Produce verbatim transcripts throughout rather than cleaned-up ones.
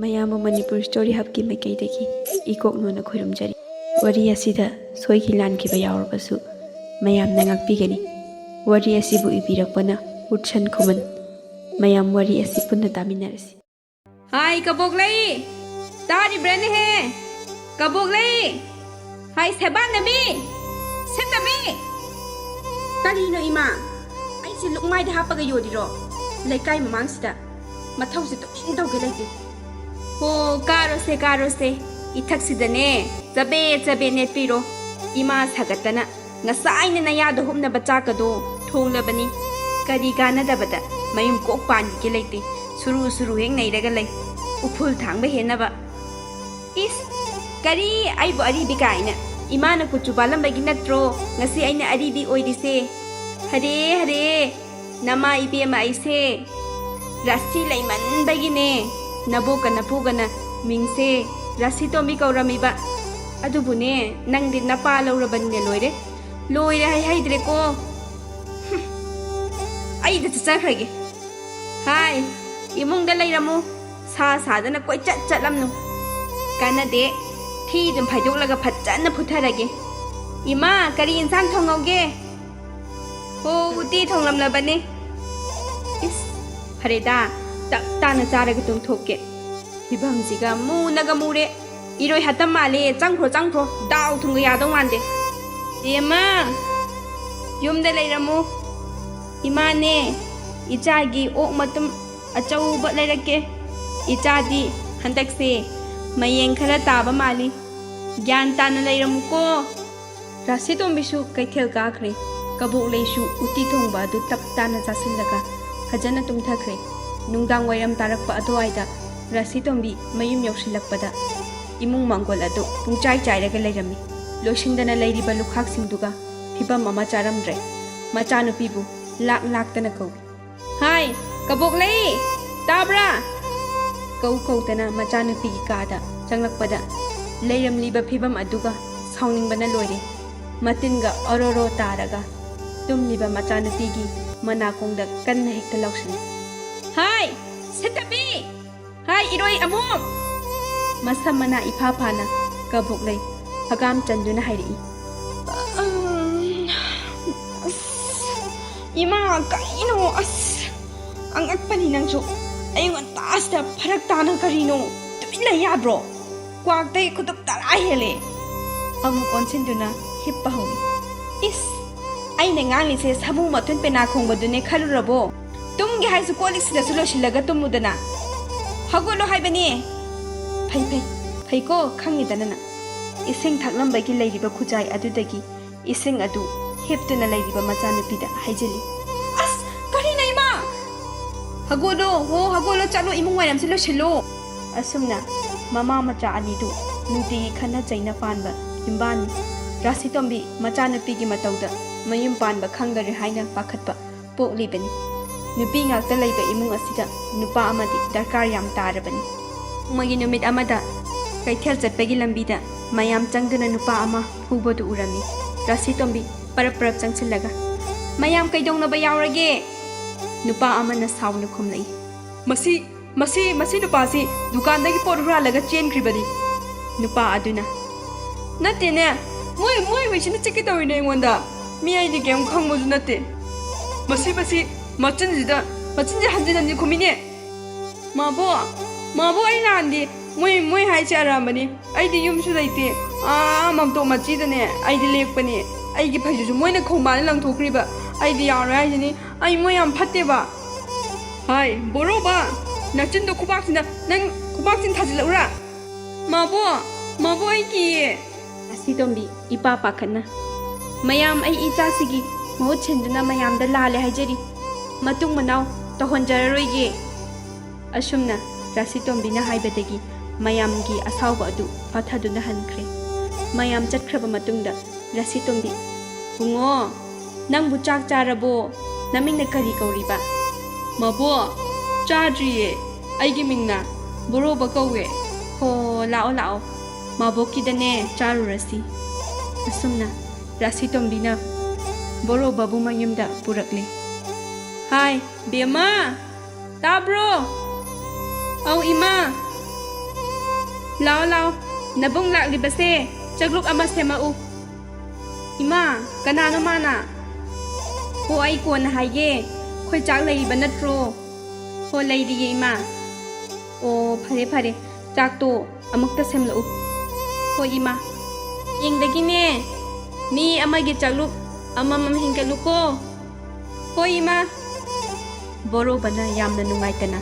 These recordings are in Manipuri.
ꯃꯌꯥꯝꯕꯨ ꯃꯅꯤꯄꯨꯔ ꯁ꯭ꯇꯣꯔꯤ ꯍꯕꯀꯤ ꯃꯥꯏꯀꯩꯗꯒꯤ ꯏꯀꯣꯛ ꯅꯣꯟꯅ ꯈꯣꯏꯔꯨꯝꯖꯔꯤ꯫ ꯋꯥꯔꯤ ꯑꯁꯤꯗ ꯁꯣꯏꯈꯤ ꯂꯥꯟꯈꯤꯕ ꯌꯥꯎꯔꯕꯁꯨ ꯃꯌꯥꯝꯅ ꯉꯥꯛꯄꯤꯒꯅꯤ꯫ ꯋꯥꯔꯤ ꯑꯁꯤꯕꯨ ꯏꯕꯤꯔꯛꯄꯅ ꯎꯠꯁꯟ ꯈꯨꯃꯟ꯫ ꯃꯌꯥꯝ ꯋꯥꯔꯤ ꯑꯁꯤ ꯄꯨꯟꯅ ꯇꯥꯃꯤꯟꯅꯔꯁꯤ꯫ ꯍꯥꯏ, ꯀꯕꯣꯛꯂꯩ! ꯇꯥꯔꯤꯕ꯭ꯔꯥꯅꯦꯍꯦ? ꯀꯕꯣꯛꯂꯩ! ꯍꯥꯏ, ꯁꯦꯕꯥꯟꯅꯕꯤ! ꯁꯦꯠꯇꯕꯤ! ꯀꯔꯤꯅꯣ, ꯏꯃꯥ? ꯑꯩꯁꯦ ꯂꯨꯛꯃꯥꯏꯗ ꯍꯥꯞꯄꯒ ꯌꯣꯜꯂꯤꯔꯣ? ꯂꯩꯀꯥꯏ ꯃꯃꯥꯡꯁꯤꯗ ꯃꯊꯧꯁꯦ ꯇꯨꯃꯤꯟ ꯇꯧꯒꯦ ꯂꯩꯇꯦ꯫ ꯍꯣ, ꯀꯥꯔꯣꯁꯦ, ꯀꯥꯔꯣꯁꯦ꯫ ꯏꯊꯛꯁꯤꯗꯅꯦ, ꯆꯕꯦ ꯆꯕꯦ ꯅꯦꯠꯄꯤꯔꯣ꯫ ꯏꯃꯥ ꯁꯥꯒꯠꯇꯅ ꯉꯁꯥꯏꯅ ꯅꯌꯥꯗ ꯍꯨꯞꯅꯕ ꯆꯥꯛꯀꯗꯣ ꯊꯣꯡꯂꯕꯅꯤ꯫ ꯀꯔꯤ ꯀꯥꯟꯅꯗꯕꯗ ꯃꯌꯨꯝ ꯀꯣꯛ ꯄꯥꯟꯈꯤꯒꯦ ꯂꯩꯇꯦ꯫ ꯁꯨꯔꯨ ꯁꯨꯔꯨ ꯍꯦꯛ ꯅꯩꯔꯒ ꯂꯩ꯫ ꯎꯐꯨꯜ ꯊꯥꯡꯕ ꯍꯦꯟꯅꯕ꯫ ꯏꯁ! ꯀꯔꯤ ꯑꯩꯕꯨ ꯑꯔꯤꯕꯤ ꯀꯥꯏꯅ? ꯏꯃꯥꯅ ꯀꯨꯆꯨ ꯄꯥꯜꯂꯝꯕꯒꯤ ꯅꯠꯇ꯭ꯔꯣ ꯉꯁꯤ ꯑꯩꯅ ꯑꯔꯤꯕꯤ ꯑꯣꯏꯔꯤꯁꯦ? ꯍꯔꯦ, ꯍꯔꯦ! ꯅꯃꯥ ꯏꯕꯦꯝꯃ ꯑꯩꯁꯦ ꯔꯥꯁꯤ ꯂꯩꯃꯟꯕꯒꯤꯅꯦ ꯅꯕꯣꯛꯀ ꯅꯄꯨꯒꯅ ꯃꯤꯡꯁꯦ ꯔꯥꯁꯤ ꯇꯣꯝꯕꯤ ꯀꯧꯔꯝꯃꯤꯕ꯫ ꯑꯗꯨꯕꯨꯅꯦ, ꯅꯪꯗꯤ ꯅꯄꯥ ꯂꯧꯔꯕꯅꯤꯅ ꯂꯣꯏꯔꯦ꯫ ꯂꯣꯏꯔꯦ ꯍꯥꯏ ꯍꯩꯗ꯭ꯔꯦꯀꯣ꯫ ꯍꯨꯝ꯫ ꯑꯩꯗ ꯆꯠꯆꯈ꯭ꯔꯒꯦ꯫ ꯍꯥꯏ, ꯏꯃꯨꯡꯗ ꯂꯩꯔꯝꯃꯨ꯫ ꯁꯥ ꯁꯥꯗꯅ ꯀꯣꯏꯆꯠ ꯆꯠꯂꯝꯅꯨ꯫ ꯀꯥꯟꯅꯗꯦ꯫ ꯊꯤ ꯑꯗꯨꯝ ꯐꯥꯏꯗꯣꯛꯂꯒ ꯐꯖꯅ ꯐꯨꯊꯔꯒꯦ꯫ ꯏꯃꯥ, ꯀꯔꯤ ꯏꯟꯁꯥꯡ ꯊꯣꯡꯍꯧꯒꯦ? ꯍꯣ, ꯎꯇꯤ ꯊꯣꯡꯂꯝꯂꯕꯅꯦ꯫ ꯏꯁ, ꯐꯔꯦꯗ, ꯇꯞ ꯇꯥꯅ ꯆꯥꯔꯒ ꯇꯨꯝꯊꯣꯛꯀꯦ꯫ ꯐꯤꯕꯝꯁꯤꯒ ꯃꯨꯅꯒ ꯃꯨꯔꯦ꯫ ꯏꯔꯣꯏ ꯍꯥꯠꯇꯝ ꯃꯥꯜꯂꯦ꯫ ꯆꯪꯈ꯭ꯔꯣ, ꯆꯪꯈ꯭ꯔꯣ꯫ ꯗꯥꯎ ꯊꯨꯝꯒ ꯌꯥꯗꯧ ꯃꯥꯟꯗꯦ꯫ ꯏꯃꯥ! ꯌꯨꯝꯗ ꯂꯩꯔꯝꯃꯨ꯫ ꯏꯃꯥꯅꯦ, ꯏꯆꯥꯒꯤ ꯑꯣꯛ ꯃꯇꯨꯝ ꯑꯆꯧꯕ ꯂꯩꯔꯛꯀꯦ꯫ ꯏꯆꯥꯗꯤ ꯍꯟꯗꯛꯁꯦ ꯃꯌꯦꯡ ꯈꯔ ꯇꯥꯕ ꯃꯥꯜꯂꯤ꯫ ꯒ꯭ꯌꯥꯟ ꯇꯥꯅ ꯂꯩꯔꯝꯃꯨꯀꯣ꯫ ꯔꯥꯁꯤꯇꯣꯝꯕꯤꯁꯨ ꯀꯩꯊꯦꯜ ꯀꯥꯈ꯭ꯔꯦ꯫ ꯀꯕꯣꯛꯂꯩꯁꯨ ꯎꯇꯤ ꯊꯣꯡꯕ ꯑꯗꯨ ꯇꯞ ꯇꯥꯅ ꯆꯥꯁꯤꯜꯂꯒ ꯐꯖꯅ ꯇꯨꯝꯊꯈ꯭ꯔꯦ꯫ ꯅꯨꯡꯗꯥꯡ ꯋꯥꯏꯔꯝ ꯇꯥꯔꯛꯄ ꯑꯗꯨꯋꯥꯏꯗ ꯔꯥꯁꯤꯇꯣꯝꯕꯤ ꯃꯌꯨꯝ ꯌꯧꯁꯤꯜꯂꯛꯄꯗ ꯏꯃꯨꯡ ꯃꯥꯡꯒꯣꯜ ꯑꯗꯨ ꯄꯨꯡꯆꯥꯏ ꯆꯥꯏꯔꯒ ꯂꯩꯔꯝꯃꯤ꯫ ꯂꯣꯏꯁꯤꯟꯗꯅ ꯂꯩꯔꯤꯕ ꯂꯨꯈꯥꯛꯁꯤꯡꯗꯨꯒ ꯐꯤꯕꯝ ꯑꯃ ꯆꯥꯔꯝꯗ꯭ꯔꯦ꯫ ꯃꯆꯥꯅꯨꯄꯤꯕꯨ ꯂꯥꯛ ꯂꯥꯛꯇꯅ ꯀꯧꯏ꯫ "ꯍꯥꯏ, ꯀꯕꯣꯛꯂꯩ! ꯇꯥꯕ꯭ꯔꯥ?" ꯀꯧ ꯀꯧꯗꯅ ꯃꯆꯥꯅꯨꯄꯤꯒꯤ ꯀꯥꯗ ꯆꯪꯂꯛꯄꯗ ꯂꯩꯔꯝꯂꯤꯕ ꯐꯤꯕꯝ ꯑꯗꯨꯒ ꯁꯥꯎꯅꯤꯡꯕꯅ ꯂꯣꯏꯔꯦ꯫ ꯃꯇꯤꯟꯒ ꯑꯣꯔꯣꯔꯣ ꯇꯥꯔꯒ ꯇꯨꯝꯂꯤꯕ ꯃꯆꯥꯅꯨꯄꯤꯒꯤ ꯃꯅꯥꯀꯣꯡꯗ ꯀꯟꯅ ꯍꯦꯛꯇ ꯂꯥꯎꯁꯤꯜꯂꯤ꯫ "ꯍꯥꯏ, ꯁꯤꯠꯇꯕꯤ! ꯍꯥꯏ, ꯏꯔꯣꯏ ꯑꯃꯨꯛ! ꯃꯁꯝ ꯃꯅꯥ ꯏꯐꯥ ꯐꯥꯅ ꯀꯕꯣꯛ ꯂꯩ ꯍꯒꯥꯝ ꯆꯟꯗꯨꯅ ꯍꯥꯏꯔꯛꯏ꯫ ꯏꯃꯥ, ꯀꯔꯤꯅꯣ? ꯑꯁ, ꯑꯉꯛꯄꯅꯤ ꯅꯪꯁꯨ꯫ ꯑꯌꯨꯛ ꯉꯟꯇꯥꯁꯤꯗ ꯐꯔꯛ ꯇꯥꯅ ꯀꯔꯤꯅꯣ? ꯇꯨꯃꯤꯟ ꯂꯩ ꯌꯥꯗ꯭ꯔꯣ? ꯀ꯭ꯋꯥꯛꯇꯩ ꯈꯨꯇꯨꯞ ꯇꯔꯥ ꯍꯦꯜꯂꯦ꯫ ꯑꯃꯨꯛ ꯑꯣꯟꯁꯤꯟꯗꯨꯅ ꯍꯤꯞꯄ ꯍꯧꯏ꯫ ꯏꯁ, ꯑꯩꯅ ꯉꯥꯡꯂꯤꯁꯦ ꯁꯥꯃꯨ ꯃꯊꯨꯟ ꯄꯦꯅꯥ ꯈꯣꯡꯕꯗꯨꯅꯦ ꯈꯜꯂꯨꯔꯕꯣ? ꯇꯨꯝꯒꯦ ꯍꯥꯏꯁꯨ ꯀꯣꯜ ꯂꯤꯛꯁꯤꯗꯁꯨ ꯂꯣꯏꯁꯤꯜꯂꯒ ꯇꯨꯝꯃꯨꯗꯅ꯫ ꯍꯧꯒꯠꯂꯣ ꯍꯥꯏꯕꯅꯦ꯫ ꯐꯩ, ꯐꯩ, ꯐꯩꯀꯣ, ꯈꯪꯉꯤꯗꯅ ꯅꯪ꯫ ꯏꯁꯤꯡ ꯊꯛꯂꯝꯕꯒꯤ ꯂꯩꯔꯤꯕ ꯈꯨꯖꯥꯏ ꯑꯗꯨꯗꯒꯤ ꯏꯁꯤꯡ ꯑꯗꯨ ꯍꯤꯞꯇꯨꯅ ꯂꯩꯔꯤꯕ ꯃꯆꯥꯅꯨꯄꯤꯗ ꯍꯩꯖꯤꯜꯂꯤ꯫ ꯑꯁ, ꯀꯔꯤꯅꯣ ꯏꯃꯥ? ꯍꯧꯒꯠꯂꯣ, ꯍꯣ, ꯍꯧꯒꯠꯂꯣ, ꯆꯠꯂꯣ, ꯏꯃꯨꯡ ꯋꯥꯏꯔꯝꯁꯦ ꯂꯣꯏꯁꯤꯜꯂꯣ꯫ ꯑꯁꯨꯝꯅ ꯃꯃꯥ ꯃꯆꯥ ꯑꯅꯤꯗꯨ ꯅꯨꯡꯇꯤꯒꯤ ꯈꯠꯅ ꯆꯩꯅ ꯄꯥꯟꯕ ꯌꯨꯝꯕꯥꯟꯅꯤ꯫ ꯔꯥꯁꯤꯇꯣꯝꯕꯤ ꯃꯆꯥꯅꯨꯄꯤꯒꯤ ꯃꯇꯧꯗ ꯃꯌꯨꯝ ꯄꯥꯟꯕ ꯈꯪꯗꯔꯦ ꯍꯥꯏꯅ ꯄꯥꯈꯠꯄ ꯄꯣꯛꯂꯤꯕꯅꯤ꯫ ꯅꯨꯄꯤ ꯉꯥꯛꯇ ꯂꯩꯕ ꯏꯃꯨꯡ ꯑꯁꯤꯗ ꯅꯨꯄꯥ ꯑꯃꯗꯤ ꯗꯔꯀꯥꯔ ꯌꯥꯝ ꯇꯥꯔꯕꯅꯤ꯫ ꯅꯣꯡꯃꯒꯤ ꯅꯨꯃꯤꯠ ꯑꯃꯗ ꯀꯩꯊꯦꯜ ꯆꯠꯄꯒꯤ ꯂꯝꯕꯤꯗ ꯃꯌꯥꯝ ꯆꯪꯗꯨꯅ ꯅꯨꯄꯥ ꯑꯃ ꯐꯨꯕꯗꯨ ꯎꯔꯝꯃꯤ꯫ ꯔꯥꯁꯤꯇꯣꯝꯕꯤ ꯄꯔꯞ ꯄꯔꯞ ꯆꯪꯁꯤꯜꯂꯒ, "ꯃꯌꯥꯝ ꯀꯩꯗꯧꯅꯕ ꯌꯥꯎꯔꯒꯦ?" ꯅꯨꯄꯥ ꯑꯃꯅ ꯁꯥꯎꯅ ꯈꯨꯝꯂꯛꯏ꯫ "ꯃꯁꯤ, ꯃꯁꯤ, ꯃꯁꯤ ꯅꯨꯄꯥꯁꯤ ꯗꯨꯀꯥꯟꯗꯒꯤ ꯄꯣꯠ ꯍꯨꯔꯥꯜꯂꯒ ꯆꯦꯟꯈ꯭ꯔꯤꯕꯅꯤ꯫" ꯅꯨꯄꯥ ꯑꯗꯨꯅ, "ꯅꯠꯇꯦꯅꯦ, ꯃꯣꯏ, ꯃꯣꯏ ꯍꯨꯏꯁꯤꯅ ꯆꯤꯛꯀꯦ ꯇꯧꯔꯤꯅꯦ ꯑꯩꯉꯣꯟꯗ꯫ ꯃꯤ ꯑꯩꯗꯤ ꯀꯩꯝ ꯈꯪꯕꯁꯨ ꯅꯠꯇꯦ꯫ ꯃꯁꯤ, ꯃꯁꯤ, ꯃꯆꯤꯟꯁꯤꯗ, ꯃꯆꯤꯟꯁꯦ ꯍꯟꯖꯤꯟ ꯍꯟꯖꯤꯟ ꯈꯨꯝꯃꯤꯅꯦ꯫ ꯃꯥꯕꯣ, ꯃꯥꯕꯣ, ꯑꯩ ꯂꯥꯟꯗꯦ꯫ ꯃꯣꯏ, ꯃꯣꯏ ꯍꯥꯏꯁꯦ ꯑꯔꯥꯟꯕꯅꯤ꯫ ꯑꯩꯗꯤ ꯌꯨꯝꯁꯨ ꯂꯩꯇꯦ꯫ ꯑꯥ, ꯃꯝꯇꯣꯞ ꯃꯆꯤꯗꯅꯦ ꯑꯩꯗꯤ ꯂꯦꯛꯄꯅꯦ꯫ ꯑꯩꯒꯤ ꯐꯩꯖꯨꯞꯁꯨ ꯃꯣꯏꯅ ꯈꯣꯡꯕꯥꯟꯗ ꯂꯪꯊꯣꯛꯈ꯭ꯔꯤꯕ꯫ ꯑꯩꯗꯤ ꯌꯥꯔꯣꯏ ꯍꯥꯏꯁꯤꯅꯤ꯫ ꯑꯩ ꯃꯣꯏ ꯌꯥꯝ ꯐꯠꯇꯦꯕ꯫" "ꯍꯥꯏ, ꯕꯣꯔꯣꯕ, ꯅꯆꯤꯟꯗꯣ ꯈꯨꯕꯥꯛꯁꯤꯅ, ꯅꯪ ꯈꯨꯕꯥꯛꯁꯤꯅ ꯊꯥꯖꯤꯜꯂꯛꯎꯔꯥ?" "ꯃꯥꯕꯣ, ꯃꯥꯕꯣ, ꯑꯩ ꯀꯤꯌꯦ꯫" ꯔꯥꯁꯤꯇꯣꯝꯕꯤ ꯏꯄꯥ ꯄꯥꯈꯠꯅ, "ꯃꯌꯥꯝ, ꯑꯩ ꯏꯆꯥꯁꯤꯒꯤ ꯃꯍꯨꯠ ꯁꯤꯟꯗꯨꯅ ꯃꯌꯥꯝꯗ ꯂꯥꯜꯂꯦ ꯍꯥꯏꯖꯔꯤ꯫ ꯃꯇꯨꯡ ꯃꯅꯥꯎ ꯇꯧꯍꯟꯖꯔꯔꯣꯏꯒꯦ꯫" ꯑꯁꯨꯝꯅ ꯔꯥꯁꯤꯇꯣꯝꯕꯤꯅ ꯍꯥꯏꯕꯗꯒꯤ ꯃꯌꯥꯝꯒꯤ ꯑꯁꯥꯎꯕ ꯑꯗꯨ ꯐꯥꯊꯗꯨꯅ ꯍꯟꯈ꯭ꯔꯦ꯫ ꯃꯌꯥꯝ ꯆꯠꯈ꯭ꯔꯕ ꯃꯇꯨꯡꯗ ꯔꯥꯁꯤꯇꯣꯝꯕꯤ, "ꯕꯨꯡꯉꯣ, ꯅꯪꯕꯨ ꯆꯥꯛ ꯆꯥꯔꯕꯣ? ꯅꯃꯤꯡꯅ ꯀꯔꯤ ꯀꯧꯔꯤꯕ?" "ꯃꯕꯣꯛ, ꯆꯥꯗ꯭ꯔꯤꯌꯦ꯫ ꯑꯩꯒꯤ ꯃꯤꯡꯅ ꯕꯣꯔꯣꯕ ꯀꯧꯋꯦ꯫" "ꯍꯣ, ꯂꯥꯛꯑꯣ, ꯂꯥꯛꯑꯣ꯫ ꯃꯕꯣꯛꯀꯤꯗꯅꯦ ꯆꯥꯔꯨꯔꯁꯤ꯫" ꯑꯁꯨꯝꯅ ꯔꯥꯁꯤꯇꯣꯝꯕꯤꯅ ꯕꯣꯔꯣꯕꯕꯨ ꯃꯌꯨꯝꯗ ꯄꯨꯔꯛꯂꯦ꯫ "ꯍꯥꯏ, ꯕꯦꯝꯃ, ꯇꯥꯕ꯭ꯔꯣ?" ꯑꯧ ꯏꯃꯥ, ꯂꯥꯛꯑꯣ ꯂꯥꯛꯑꯣ, ꯅꯕꯨꯡ ꯂꯥꯛꯂꯤꯕꯁꯦ ꯆꯥꯛꯂꯨꯛ ꯑꯃ ꯁꯦꯝꯃꯛꯎ꯫ ꯏꯃꯥ, ꯀꯅꯥꯅꯣ ꯃꯥꯅ? ꯑꯣ, ꯑꯩ ꯀꯣꯟꯅ ꯍꯥꯏꯒꯦ꯫ ꯑꯩꯈꯣꯏ ꯆꯥꯛ ꯂꯩꯔꯤꯕ ꯅꯠꯇ꯭ꯔꯣ? ꯍꯣ, ꯂꯩꯔꯤꯌꯦ ꯏꯃꯥ꯫ ꯑꯣ, ꯐꯔꯦ ꯐꯔꯦ, ꯆꯥꯛꯇꯣ ꯑꯃꯨꯛꯇ ꯁꯦꯝꯂꯛꯎ꯫ ꯍꯣꯏ ꯏꯃꯥ꯫ ꯌꯦꯡꯗꯒꯤꯅꯦ, ꯃꯤ ꯑꯃꯒꯤ ꯆꯥꯛꯂꯨꯛ ꯑꯃꯃꯝ ꯍꯦꯟꯒꯠꯂꯨꯀꯣ꯫ ꯍꯣꯏ ꯏꯃꯥ꯫ ꯕꯣꯔꯣꯕꯅ ꯌꯥꯝꯅ ꯅꯨꯡꯉꯥꯏꯇꯅ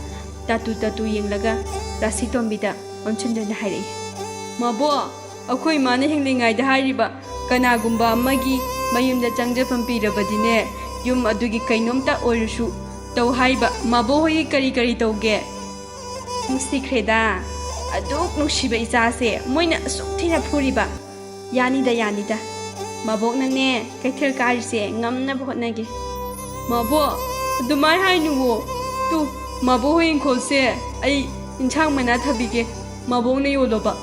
ꯇꯥꯇꯨ ꯇꯥꯇꯨ ꯌꯦꯡꯂꯒ ꯔꯥꯁꯤꯇꯣꯝꯕꯤꯗ ꯑꯣꯟꯁꯤꯟꯗꯨꯅ ꯍꯥꯏꯔꯛꯏ, ꯃꯕꯣꯛ, ꯑꯩꯈꯣꯏ ꯏꯃꯥꯅ ꯍꯤꯡꯂꯤꯉꯩꯗ ꯍꯥꯏꯔꯤꯕ, ꯀꯅꯥꯒꯨꯝꯕ ꯑꯃꯒꯤ ꯃꯌꯨꯝꯗ ꯆꯪꯖꯐꯝ ꯄꯤꯔꯕꯗꯤꯅꯦ, ꯌꯨꯝ ꯑꯗꯨꯒꯤ ꯀꯩꯅꯣꯝꯇ ꯑꯣꯏꯔꯁꯨ ꯇꯧ ꯍꯥꯏꯕ꯫ ꯃꯕꯣꯛ ꯍꯣꯏꯒꯤ ꯀꯔꯤ ꯀꯔꯤ ꯇꯧꯒꯦ? ꯅꯨꯡꯁꯤꯈ꯭ꯔꯦꯗ, ꯑꯗꯨꯛ ꯅꯨꯡꯁꯤꯕ ꯏꯆꯥꯁꯦ ꯃꯣꯏꯅ ꯑꯁꯨꯛ ꯊꯤꯅ ꯐꯨꯔꯤꯕ꯫ ꯌꯥꯅꯤꯗ, ꯌꯥꯅꯤꯗ꯫ ꯃꯕꯣꯛꯅꯅꯦ, ꯀꯩꯊꯦꯜ ꯀꯥꯔꯤꯁꯦ ꯉꯝꯅꯕ ꯍꯣꯠꯅꯒꯦ꯫ ꯃꯕꯣꯛ, ꯑꯗꯨꯃꯥꯏ ꯍꯥꯏꯅꯨꯋꯣ꯫ ꯇꯨ, ꯃꯕꯣꯛ ꯍꯣꯏ ꯏꯪꯈꯣꯜꯁꯦ ꯑꯩ ꯏꯟꯁꯥꯡ ꯃꯅꯥ ꯊꯥꯕꯤꯒꯦ, ꯃꯕꯣꯛꯅ ꯌꯣꯜꯂꯣꯕ꯫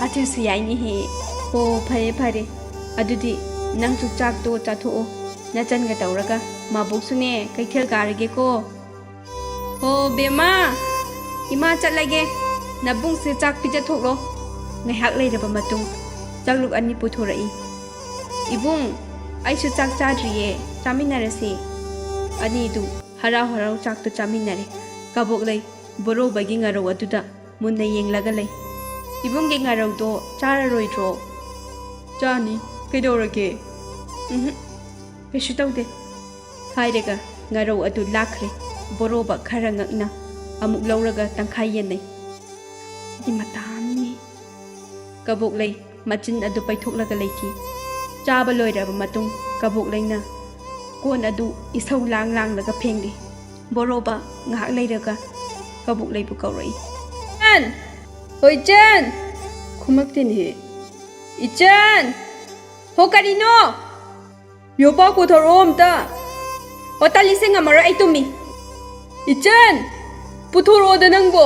ꯑꯗꯨꯁꯨ ꯌꯥꯏꯅꯦꯍꯦ꯫ ꯍꯣ, ꯐꯔꯦ ꯐꯔꯦ꯫ ꯑꯗꯨꯗꯤ ꯅꯪꯁꯨ ꯆꯥꯛꯇꯣ ꯆꯥꯊꯣꯛꯑꯣ, ꯅꯆꯟꯒ ꯇꯧꯔꯒ꯫ ꯃꯕꯣꯛꯁꯨꯅꯦ, ꯀꯩꯊꯦꯜ ꯀꯥꯔꯒꯦꯀꯣ꯫ ꯍꯣ ꯕꯦꯝꯃ, ꯏꯃꯥ ꯆꯠꯂꯒꯦ꯫ ꯅꯕꯨꯡꯁꯦ ꯆꯥꯛ ꯄꯤꯖꯊꯣꯛꯂꯣ꯫ ꯉꯥꯏꯍꯥꯛ ꯂꯩꯔꯕ ꯃꯇꯨꯡ ꯆꯥꯛꯂꯨꯛ ꯑꯅꯤ ꯄꯨꯊꯣꯔꯛꯏ꯫ ꯏꯕꯨꯡ, ꯑꯩꯁꯨ ꯆꯥꯛ ꯆꯥꯗ꯭ꯔꯤꯌꯦ, ꯆꯥꯃꯤꯟꯅꯔꯁꯦ꯫ ꯑꯅꯤꯗꯨ ꯍꯔꯥꯎ ꯍꯔꯥꯎ ꯆꯥꯛꯇꯨ ꯆꯥꯃꯤꯟꯅꯔꯦ꯫ ꯀꯕꯣꯛꯂꯩ ꯕꯣꯔꯣꯕꯒꯤ ꯉꯥꯔꯧ ꯑꯗꯨꯗ ꯃꯨꯟꯅ ꯌꯦꯡꯂꯒ ꯂꯩ꯫ ꯏꯕꯨꯡꯒꯤ ꯉꯥꯔꯧꯗꯣ ꯆꯥꯔꯔꯣꯏꯗ꯭ꯔꯣ? ꯆꯥꯅꯤ, ꯀꯩꯗꯧꯔꯒꯦ? ꯎꯝꯍꯨꯝ, ꯀꯩꯁꯨ ꯇꯧꯗꯦ꯫ ꯍꯥꯏꯔꯒ ꯉꯥꯔꯧ ꯑꯗꯨ ꯂꯥꯛꯈ꯭ꯔꯦ꯫ ꯕꯣꯔꯣꯕ ꯈꯔ ꯉꯛꯅ ꯑꯃꯨꯛ ꯂꯧꯔꯒ ꯇꯪꯈꯥꯏ ꯌꯦꯟꯅꯩ꯫ ꯁꯤꯗꯤ ꯃꯇꯥ ꯑꯃꯅꯤꯅꯦ꯫ ꯀꯕꯣꯛꯂꯩ ꯃꯆꯤꯟ ꯑꯗꯨ ꯄꯩꯊꯣꯛꯂꯒ ꯂꯩꯈꯤ꯫ ꯆꯥꯕ ꯂꯣꯏꯔꯕ ꯃꯇꯨꯡ ꯀꯕꯣꯛꯂꯩꯅ ꯀꯣꯟ ꯑꯗꯨ ꯏꯁꯧ ꯂꯥꯡ ꯂꯥꯡꯂꯒ ꯐꯦꯡꯂꯤ꯫ ꯕꯣꯔꯣꯕ ꯉꯥꯏꯍꯥꯛ ꯂꯩꯔꯒ ꯀꯕꯣꯛꯂꯩꯕꯨ ꯀꯧꯔꯛꯏ꯫ "ꯏꯆꯟ! ꯍꯣ ꯏꯆꯟ!" ꯈꯨꯝꯃꯛꯇꯦꯅꯦꯍꯦ꯫ "ꯏꯆꯟ! ꯍꯣ ꯀꯔꯤꯅꯣ?" "ꯌꯣꯄꯥꯛ ꯄꯨꯊꯣꯔꯛꯑꯣ ꯑꯝꯇ꯫ ꯍꯣ ꯇꯜꯂꯤꯁꯦ, ꯉꯝꯃꯔꯣꯏ, ꯑꯩ ꯇꯨꯝꯃꯤ꯫" "ꯏꯆꯟ! ꯄꯨꯊꯣꯔꯛꯑꯣꯗ ꯅꯪꯕꯣ꯫"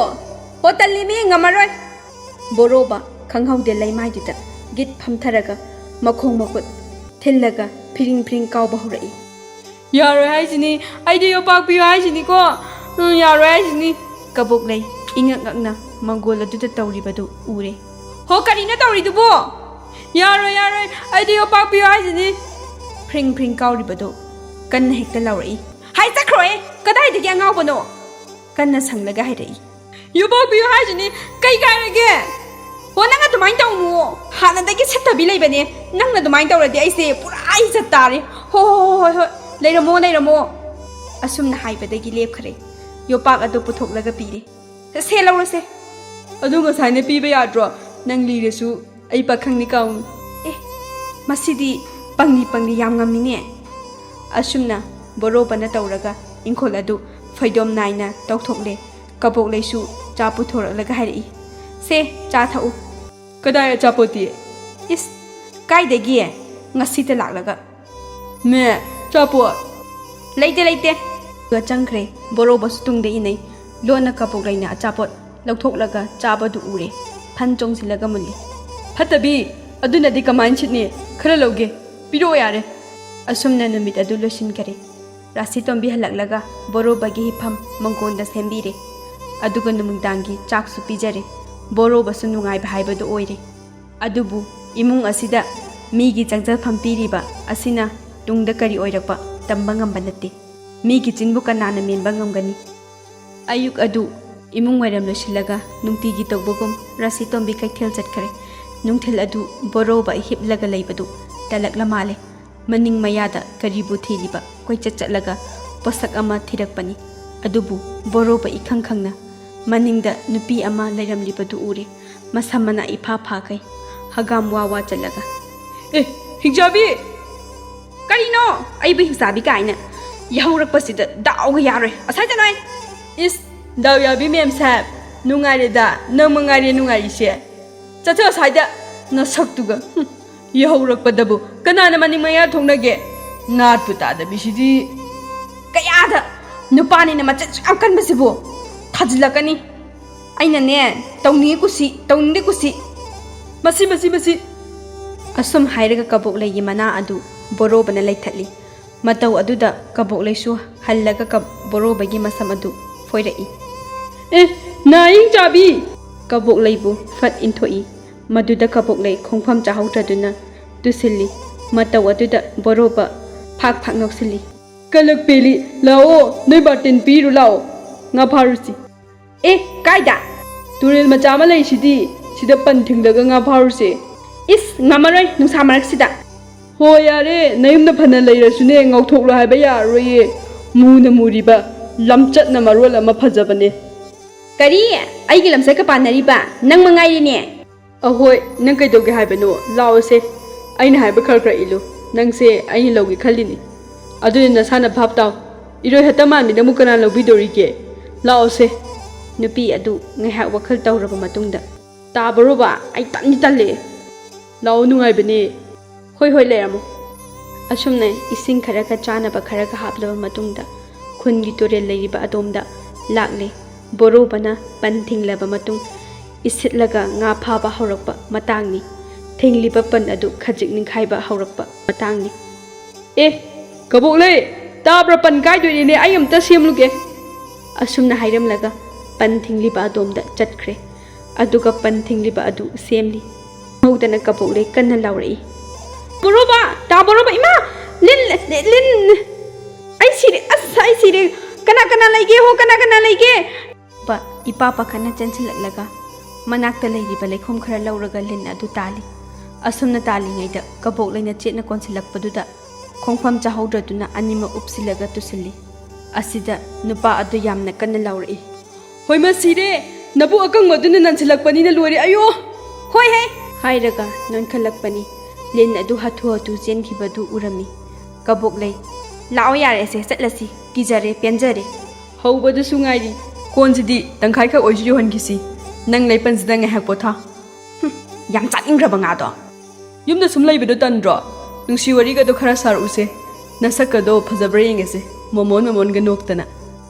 "ꯍꯣ ꯇꯜꯂꯤꯃꯤ, ꯉꯝꯃꯔꯣꯏ꯫" ꯕꯣꯔꯣꯕ ꯈꯪꯍꯧꯗꯦ ꯂꯩꯃꯥꯏꯗꯨꯗ ꯒꯤꯠ ꯐꯝꯊꯔꯒ ꯃꯈꯣꯡ ꯃꯈꯨꯠ ꯊꯤꯜꯂꯒ ꯐꯤꯔꯤꯡ ꯐꯤꯔꯤꯡ ꯀꯥꯎꯕ ꯍꯧꯔꯛꯏ꯫ "ꯌꯥꯔꯣꯏ ꯍꯥꯏꯁꯤꯅꯤ, ꯑꯩꯗꯤ ꯌꯣꯄꯥꯛ ꯄꯤꯌꯨ ꯍꯥꯏꯁꯤꯅꯤꯀꯣ꯫ ꯎꯝ, ꯌꯥꯔꯣꯏ ꯍꯥꯏꯁꯤꯅꯤ꯫" ꯀꯕꯣꯛꯂꯩ ꯏꯉꯛ ꯉꯛꯅ ꯃꯪꯒꯣꯜ ꯑꯗꯨꯗ ꯇꯧꯔꯤꯕꯗꯨ ꯎꯔꯦ꯫ "ꯍꯣ, ꯀꯔꯤꯅꯣ ꯇꯧꯔꯤꯗꯨꯕꯣ?" "ꯌꯥꯔꯣꯏ, ꯌꯥꯔꯣꯏ, ꯑꯩꯗꯤ ꯌꯣꯄꯥꯛ ꯄꯤꯌꯨ ꯍꯥꯏꯁꯤꯅꯤ!" ꯐ꯭ꯔꯤꯡ ꯐ꯭ꯔꯤꯡ ꯀꯥꯎꯔꯤꯕꯗꯨ ꯀꯟꯅ ꯍꯦꯛꯇ ꯂꯥꯎꯔꯛꯏ꯫ "ꯍꯥꯏ ꯆꯠꯈ꯭ꯔꯣꯍꯦ! ꯀꯗꯥꯏꯗꯒꯤ ꯑꯉꯥꯎꯕꯅꯣ?" ꯀꯟꯅ ꯁꯪꯂꯒ ꯍꯥꯏꯔꯛꯏ꯫ "ꯌꯣꯄꯥꯛ ꯄꯤꯌꯨ ꯍꯥꯏꯁꯤꯅꯤ, ꯀꯩ ꯀꯥꯏꯔꯒꯦ? ꯍꯣ, ꯅꯪ ꯑꯗꯨꯃꯥꯏꯅ ꯇꯧꯅꯨꯋꯣ꯫ ꯍꯥꯟꯅꯗꯒꯤ ꯁꯠꯇꯕꯤ ꯂꯩꯕꯅꯦ꯫ ꯅꯪꯅ ꯑꯗꯨꯃꯥꯏꯅ ꯇꯧꯔꯗꯤ ꯑꯩꯁꯦ ꯄꯨꯔꯥ ꯏꯖꯠ ꯇꯥꯔꯦ꯫ ꯍꯣ, ꯍꯣ, ꯍꯣ, ꯍꯣꯏ, ꯍꯣꯏ, ꯂꯩꯔꯝꯃꯣ, ꯂꯩꯔꯝꯃꯣ!" ꯑꯁꯨꯝꯅ ꯍꯥꯏꯕꯗꯒꯤ ꯂꯦꯞꯈ꯭ꯔꯦ꯫ ꯌꯣꯄꯥꯛ ꯑꯗꯨ ꯄꯨꯊꯣꯛꯂꯒ ꯄꯤꯔꯦ꯫ "ꯁꯦ, ꯂꯧꯔꯁꯦ!" "ꯑꯗꯨ ꯉꯁꯥꯏꯅ ꯄꯤꯕ ꯌꯥꯗ꯭ꯔꯣ? ꯅꯪ ꯂꯤꯔꯁꯨ ꯑꯩ ꯄꯥꯈꯪꯅꯤ ꯀꯥꯎꯅꯤ!" "ꯑꯦ, ꯃꯁꯤꯗꯤ ꯄꯪꯂꯤ ꯄꯪꯂꯤ ꯌꯥꯝ ꯉꯝꯃꯤꯅꯦ!" ꯑꯁꯨꯝꯅ ꯕꯣꯔꯣꯕꯅ ꯇꯧꯔꯒ ꯏꯪꯈꯣꯜ ꯑꯗꯨ ꯐꯩꯗꯣꯝ ꯅꯥꯏꯅ ꯇꯧꯊꯣꯛꯂꯦ꯫ ꯀꯕꯣꯛꯂꯩꯁꯨ ꯆꯥ ꯄꯨꯊꯣꯔꯛꯂꯒ ꯍꯥꯏꯔꯛꯏ, "ꯁꯦ, ꯆꯥ ꯊꯛꯎ꯫" "ꯀꯗꯥꯏ ꯑꯆꯥꯄꯣꯠꯇꯤ?" "ꯏꯁ, ꯀꯥꯏꯗꯒꯤ? ꯉꯁꯤꯇ ꯂꯥꯛꯂꯒ!" "ꯃꯦ, ꯑꯆꯥꯄꯣꯠ!" "ꯂꯩꯇꯦ, ꯂꯩꯇꯦ!" ꯑꯗꯨꯒ ꯆꯪꯈ꯭ꯔꯦ꯫ ꯕꯣꯔꯣꯕꯁꯨ ꯇꯨꯡꯗ ꯏꯅꯩ꯫ ꯂꯣꯟꯅ ꯀꯕꯣꯛꯂꯩꯅ ꯑꯆꯥꯄꯣꯠ ꯂꯧꯊꯣꯛꯂꯒ ꯆꯥꯕꯗꯨ ꯎꯔꯦ꯫ ꯐꯟ ꯆꯣꯡꯁꯤꯜꯂꯒ ꯃꯨꯜꯂꯤ꯫ "ꯐꯠꯇꯕꯤ, ꯑꯗꯨꯅꯗꯤ ꯀꯃꯥꯏꯅ ꯁꯤꯠꯅꯤ? ꯈꯔ ꯂꯧꯒꯦ, ꯄꯤꯔꯛꯑꯣ ꯌꯥꯔꯦ!" ꯑꯁꯨꯝꯅ ꯅꯨꯃꯤꯠ ꯑꯗꯨ ꯂꯣꯏꯁꯤꯟꯈꯔꯦ꯫ ꯔꯥꯁꯤꯇꯣꯝꯕꯤ ꯍꯜꯂꯛꯂꯒ ꯕꯣꯔꯣꯕꯒꯤ ꯍꯤꯞꯐꯝ ꯃꯪꯒꯣꯟꯗ ꯁꯦꯝꯕꯤꯔꯦ꯫ ꯑꯗꯨꯒ ꯅꯨꯃꯤꯗꯥꯡꯒꯤ ꯆꯥꯛꯁꯨ ꯄꯤꯖꯔꯦ꯫ ꯕꯣꯔꯣꯕꯁꯨ ꯅꯨꯡꯉꯥꯏꯕ ꯍꯥꯏꯕꯗꯨ ꯑꯣꯏꯔꯦ꯫ ꯑꯗꯨꯕꯨ ꯏꯃꯨꯡ ꯑꯁꯤꯗ ꯃꯤꯒꯤ ꯆꯪꯖꯐꯝ ꯄꯤꯔꯤꯕ ꯑꯁꯤꯅ ꯇꯨꯡꯗ ꯀꯔꯤ ꯑꯣꯏꯔꯛꯄ ꯇꯝꯕ ꯉꯝꯕ ꯅꯠꯇꯦ꯫ ꯃꯤꯒꯤ ꯆꯤꯟꯕꯨ ꯀꯅꯥꯅ ꯃꯦꯟꯕ ꯉꯝꯒꯅꯤ? ꯑꯌꯨꯛ ꯑꯗꯨ ꯏꯃꯨꯡ ꯋꯥꯏꯔꯝ ꯂꯣꯏꯁꯤꯜꯂꯒ ꯅꯨꯡꯇꯤꯒꯤ ꯇꯧꯕꯒꯨꯝ ꯔꯥꯁꯤꯇꯣꯝꯕꯤ ꯀꯩꯊꯦꯜ ꯆꯠꯈ꯭ꯔꯦ꯫ ꯅꯨꯡꯊꯤꯜ ꯑꯗꯨ ꯕꯣꯔꯣꯕ ꯍꯤꯞꯂꯒ ꯂꯩꯕꯗꯨ ꯇꯜꯂꯛꯂ ꯃꯥꯜꯂꯦ꯫ ꯃꯅꯤꯡ ꯃꯌꯥꯗ ꯀꯔꯤꯕꯨ ꯊꯤꯔꯤꯕ ꯀꯣꯏꯆꯠ ꯆꯠꯂꯒ ꯄꯣꯠꯁꯛ ꯑꯃ ꯊꯤꯔꯛꯄꯅꯤ꯫ ꯑꯗꯨꯕꯨ ꯕꯣꯔꯣꯕ ꯏꯈꯪ ꯈꯪꯅ ꯃꯅꯤꯡꯗ ꯅꯨꯄꯤ ꯑꯃ ꯂꯩꯔꯝꯂꯤꯕꯗꯨ ꯎꯔꯦ꯫ ꯃꯁꯝ ꯃꯅꯥ ꯏꯐꯥ ꯐꯥꯈꯩ, ꯍꯒꯥꯝ ꯋꯥ ꯋꯥ ꯆꯠꯂꯒ, "ꯑꯦ, ꯍꯤꯡꯆꯥꯕꯤ!" "ꯀꯔꯤꯅꯣ? ꯑꯩꯕꯨ ꯍꯤꯡꯆꯥꯕꯤ ꯀꯥꯏꯅ? ꯌꯥꯍꯧꯔꯛꯄꯁꯤꯗ ꯗꯥꯎꯒ ꯌꯥꯔꯣꯏ꯫ ꯑꯁꯥꯏ ꯆꯠꯂꯣꯍꯦ!" "ꯏꯁ, ꯗꯥꯎ ꯌꯥꯕꯤ ꯃꯦꯝ ꯁꯥꯍꯦꯕ, ꯅꯨꯡꯉꯥꯏꯔꯦꯗ, ꯅꯪ ꯃꯉꯥꯏꯔꯦ ꯅꯨꯡꯉꯥꯏꯔꯤꯁꯦ꯫ ꯆꯠꯊꯣꯛ ꯑꯁ꯭ꯋꯥꯏꯗ, ꯅꯁꯛꯇꯨꯒ꯫ ꯍꯨꯝ, ꯌꯥꯍꯧꯔꯛꯄꯗꯕꯨ ꯀꯅꯥꯅ ꯃꯅꯤꯡ ꯃꯌꯥ ꯊꯣꯛꯅꯒꯦ? ꯅꯥꯠꯄꯨ ꯇꯥꯗꯕꯤꯁꯤꯗꯤ!" "ꯀꯌꯥꯗ? ꯅꯨꯄꯥꯅꯤꯅ ꯃꯆꯤꯟꯁꯨ ꯌꯥꯝ ꯀꯟꯕꯁꯤꯕꯨ! ꯊꯥꯖꯤꯜꯂꯛꯀꯅꯤ꯫ ꯑꯩꯅꯅꯦ, ꯇꯧꯅꯤꯡꯉꯤ ꯀꯨꯁꯤ, ꯇꯧꯅꯤꯡꯗꯦ ꯀꯨꯁꯤ!" "ꯃꯁꯤ, ꯃꯁꯤ, ꯃꯁꯤ!" ꯑꯁꯨꯝ ꯍꯥꯏꯔꯒ ꯀꯕꯣꯛꯂꯩꯒꯤ ꯃꯅꯥ ꯑꯗꯨ ꯕꯣꯔꯣꯕꯅ ꯂꯩꯊꯠꯂꯤ꯫ ꯃꯇꯧ ꯑꯗꯨꯗ ꯀꯕꯣꯛꯂꯩꯁꯨ ꯍꯜꯂꯒ ꯀ-, ꯕꯣꯔꯣꯕꯒꯤ ꯃꯁꯝ ꯑꯗꯨ ꯐꯣꯏꯔꯛꯏ꯫ ꯑꯦ, ꯅꯥꯌꯤꯡ ꯆꯥꯕꯤ! ꯀꯕꯣꯛꯂꯩꯕꯨ ꯐꯠ ꯏꯟꯊꯣꯛꯏ꯫ ꯃꯗꯨꯗ ꯀꯕꯣꯛꯂꯩ ꯈꯣꯡꯐꯝ ꯆꯥꯍꯧꯗ꯭ꯔꯗꯨꯅ ꯇꯨꯁꯤꯜꯂꯤ꯫ ꯃꯇꯧ ꯑꯗꯨꯗ ꯕꯣꯔꯣꯕ ꯐꯥꯛ ꯐꯥꯛ ꯅꯣꯛꯁꯤꯜꯂꯤ꯫ "ꯀꯂꯛ ꯄꯦꯂꯤ, ꯂꯥꯛꯑꯣ, ꯅꯣꯏ ꯕꯥꯔꯇꯦꯟ ꯄꯤꯔꯨ ꯂꯥꯛꯑꯣ, ꯉꯥ ꯐꯥꯔꯨꯁꯤ꯫" "ꯑꯦ, ꯀꯥꯏꯗ?" "ꯇꯨꯔꯦꯜ ꯃꯆꯥ ꯑꯃ ꯂꯩꯁꯤꯗꯤ, ꯁꯤꯗ ꯄꯟ ꯊꯤꯡꯂꯒ ꯉꯥ ꯐꯥꯔꯨꯁꯦ꯫" "ꯏꯁ, ꯉꯝꯃꯔꯣꯏ, ꯅꯨꯡꯁꯥ ꯃꯔꯛꯁꯤꯗ꯫" "ꯍꯣ, ꯌꯥꯔꯦ, ꯅꯌꯨꯝꯗ ꯐꯅ ꯂꯩꯔꯁꯨꯅꯦ, ꯉꯧꯊꯣꯛꯂꯣ ꯍꯥꯏꯕ ꯌꯥꯔꯔꯣꯏꯌꯦ꯫ ꯃꯨꯅ ꯃꯨꯔꯤꯕ, ꯂꯝꯆꯠꯅ ꯃꯔꯣꯜ ꯑꯃ ꯐꯖꯕꯅꯦ꯫" "ꯀꯔꯤ? ꯑꯩꯒꯤ ꯂꯝꯆꯠꯀ ꯄꯥꯟꯅꯔꯤꯕ? ꯅꯪ ꯃꯉꯥꯏꯔꯦꯅꯦ!" "ꯑꯍꯣꯏ, ꯅꯪ ꯀꯩꯗꯧꯒꯦ ꯍꯥꯏꯕꯅꯣ? ꯂꯥꯛꯑꯣꯁꯦ, ꯑꯩꯅ ꯍꯥꯏꯕ ꯈꯔ ꯈꯔ ꯏꯜꯂꯨ꯫ ꯅꯪꯁꯦ ꯑꯩꯅ ꯂꯧꯒꯦ ꯈꯜꯂꯤꯅꯤ꯫ ꯑꯗꯨꯅ ꯅꯁꯥꯅ ꯚꯥꯞ ꯇꯥꯎ꯫ ꯏꯔꯣꯏ ꯍꯠꯇ ꯃꯥꯟꯕꯤꯅ ꯑꯃꯨꯛ ꯀꯅꯥ ꯂꯧꯕꯤꯗꯧꯔꯤꯒꯦ? ꯂꯥꯛꯑꯣꯁꯦ꯫" ꯅꯨꯄꯤ ꯑꯗꯨ ꯉꯥꯏꯍꯥꯛ ꯋꯥꯈꯜ ꯇꯧꯔꯕ ꯃꯇꯨꯡꯗ, "ꯇꯥꯕꯔꯣꯕ, ꯑꯩ ꯇꯟꯗꯤ ꯇꯜꯂꯦ꯫" "ꯂꯥꯛꯑꯣ, ꯅꯨꯡꯉꯥꯏꯕꯅꯦ꯫" "ꯍꯣꯏ, ꯍꯣꯏ, ꯂꯩꯔꯝꯃꯣ꯫" ꯑꯁꯨꯝꯅ ꯏꯁꯤꯡ ꯈꯔꯒ ꯆꯥꯅꯕ ꯈꯔꯒ ꯍꯥꯞꯂꯕ ꯃꯇꯨꯡꯗ, ꯈꯨꯟꯒꯤ ꯇꯨꯔꯦꯜ ꯂꯩꯔꯤꯕ ꯑꯗꯣꯝꯗ ꯂꯥꯛꯂꯦ꯫ ꯕꯣꯔꯣꯕꯅ ꯄꯟ ꯊꯤꯡꯂꯕ ꯃꯇꯨꯡ, ꯏꯁꯤꯠꯂꯒ ꯉꯥ ꯐꯥꯕ ꯍꯧꯔꯛꯄ ꯃꯇꯥꯡꯅꯤ꯫ ꯊꯤꯡꯂꯤꯕ ꯄꯟ ꯑꯗꯨ ꯈꯖꯤꯛ ꯅꯤꯡꯈꯥꯏꯕ ꯍꯧꯔꯛꯄ ꯃꯇꯥꯡꯅꯤ꯫ "ꯑꯦ, ꯀꯕꯣꯛꯂꯩ, ꯇꯥꯕ꯭ꯔꯥ? ꯄꯟ ꯀꯥꯏꯗꯣꯏꯅꯦ, ꯑꯩ ꯑꯝꯇ ꯁꯦꯝꯂꯨꯒꯦ꯫" ꯑꯁꯨꯝꯅ ꯍꯥꯏꯔꯝꯂꯒ ꯄꯟ ꯊꯤꯡꯂꯤꯕ ꯑꯗꯣꯝꯗ ꯆꯠꯈ꯭ꯔꯦ꯫ ꯑꯗꯨꯒ ꯄꯟ ꯊꯤꯡꯂꯤꯕ ꯑꯗꯨ ꯁꯦꯝꯂꯤ꯫ ꯈꯪꯍꯧꯗꯅ ꯀꯕꯣꯛꯂꯩ ꯀꯟꯅ ꯂꯥꯎꯔꯛꯏ꯫ "ꯕꯣꯔꯣꯕ! ꯇꯥ ꯕꯣꯔꯣꯕ! ꯏꯃꯥ! ꯂꯤꯟ! ꯂꯤꯟ! ꯑꯩ ꯁꯤꯔꯦ! ꯑꯁ, ꯑꯩ ꯁꯤꯔꯦ! ꯀꯅꯥ ꯀꯅꯥ ꯂꯩꯒꯦ? ꯍꯣ, ꯀꯅꯥ ꯀꯅꯥ ꯂꯩꯒꯦ?" ꯏꯄꯥ ꯄꯥꯈꯠꯅ ꯆꯦꯟꯁꯤꯜꯂꯛꯂꯒ ꯃꯅꯥꯛꯇ ꯂꯩꯔꯤꯕ ꯂꯩꯈꯣꯝ ꯈꯔ ꯂꯧꯔꯒ ꯂꯤꯟ ꯑꯗꯨ ꯇꯥꯜꯂꯤ꯫ ꯑꯁꯨꯝꯅ ꯇꯥꯜꯂꯤꯉꯩꯗ ꯀꯕꯣꯛꯂꯩꯅ ꯆꯦꯠꯅ ꯀꯣꯟꯁꯤꯜꯂꯛꯄꯗꯨꯗ ꯈꯣꯡꯐꯝ ꯆꯥꯍꯧꯗ꯭ꯔꯗꯨꯅ ꯑꯅꯤꯃꯛ ꯎꯞꯁꯤꯜꯂꯒ ꯇꯨꯁꯤꯜꯂꯤ꯫ ꯑꯁꯤꯗ ꯅꯨꯄꯥ ꯑꯗꯨ ꯌꯥꯝꯅ ꯀꯟꯅ ꯂꯥꯎꯔꯛꯏ꯫ "ꯍꯣꯏꯃ ꯁꯤꯔꯦ! ꯅꯕꯨꯛ ꯑꯀꯪꯕꯗꯨꯅ ꯅꯟꯁꯤꯜꯂꯛꯄꯅꯤꯅ ꯂꯣꯏꯔꯦ꯫ ꯑꯌꯣ!" "ꯍꯣꯏ ꯍꯦ!" ꯍꯥꯏꯔꯒ ꯅꯣꯟꯈꯠꯂꯛꯄꯅꯤ꯫ ꯂꯤꯟ ꯑꯗꯨ ꯍꯥꯊꯨ ꯍꯥꯊꯨ ꯆꯦꯟꯈꯤꯕꯗꯨ ꯎꯔꯝꯃꯤ꯫ ꯀꯕꯣꯛꯂꯩ, "ꯂꯥꯛꯑꯣ ꯌꯥꯔꯦꯁꯦ, ꯆꯠꯂꯁꯤ꯫ ꯀꯤꯖꯔꯦ, ꯄꯦꯟꯖꯔꯦ꯫" "ꯍꯧꯕꯗꯁꯨ ꯉꯥꯏꯔꯤ꯫ ꯀꯣꯟꯁꯤꯗꯤ ꯇꯪꯈꯥꯏꯈꯛ ꯑꯣꯏꯁꯨ ꯌꯧꯍꯟꯈꯤꯁꯤ꯫ ꯅꯪ ꯂꯩꯄꯟꯁꯤꯗ ꯉꯥꯏꯍꯥꯛ ꯄꯣꯊꯥ꯫" "ꯍꯨꯝ, ꯌꯥꯝ ꯆꯥꯅꯤꯡꯈ꯭ꯔꯕ ꯉꯥꯗꯣ꯫ ꯌꯨꯝꯗ ꯁꯨꯝ ꯂꯩꯕꯗꯣ ꯇꯟꯗ꯭ꯔꯣ? ꯅꯨꯡꯁꯤ ꯋꯥꯔꯤꯒꯗꯣ ꯈꯔ ꯁꯥꯔꯛꯎꯁꯦ꯫ ꯅꯁꯛꯀꯗꯣ ꯐꯖꯕ꯭ꯔꯥ ꯌꯦꯡꯉꯁꯦ, ꯃꯣꯃꯣꯟ ꯃꯣꯃꯣꯟꯒ ꯅꯣꯛꯇꯅ꯫"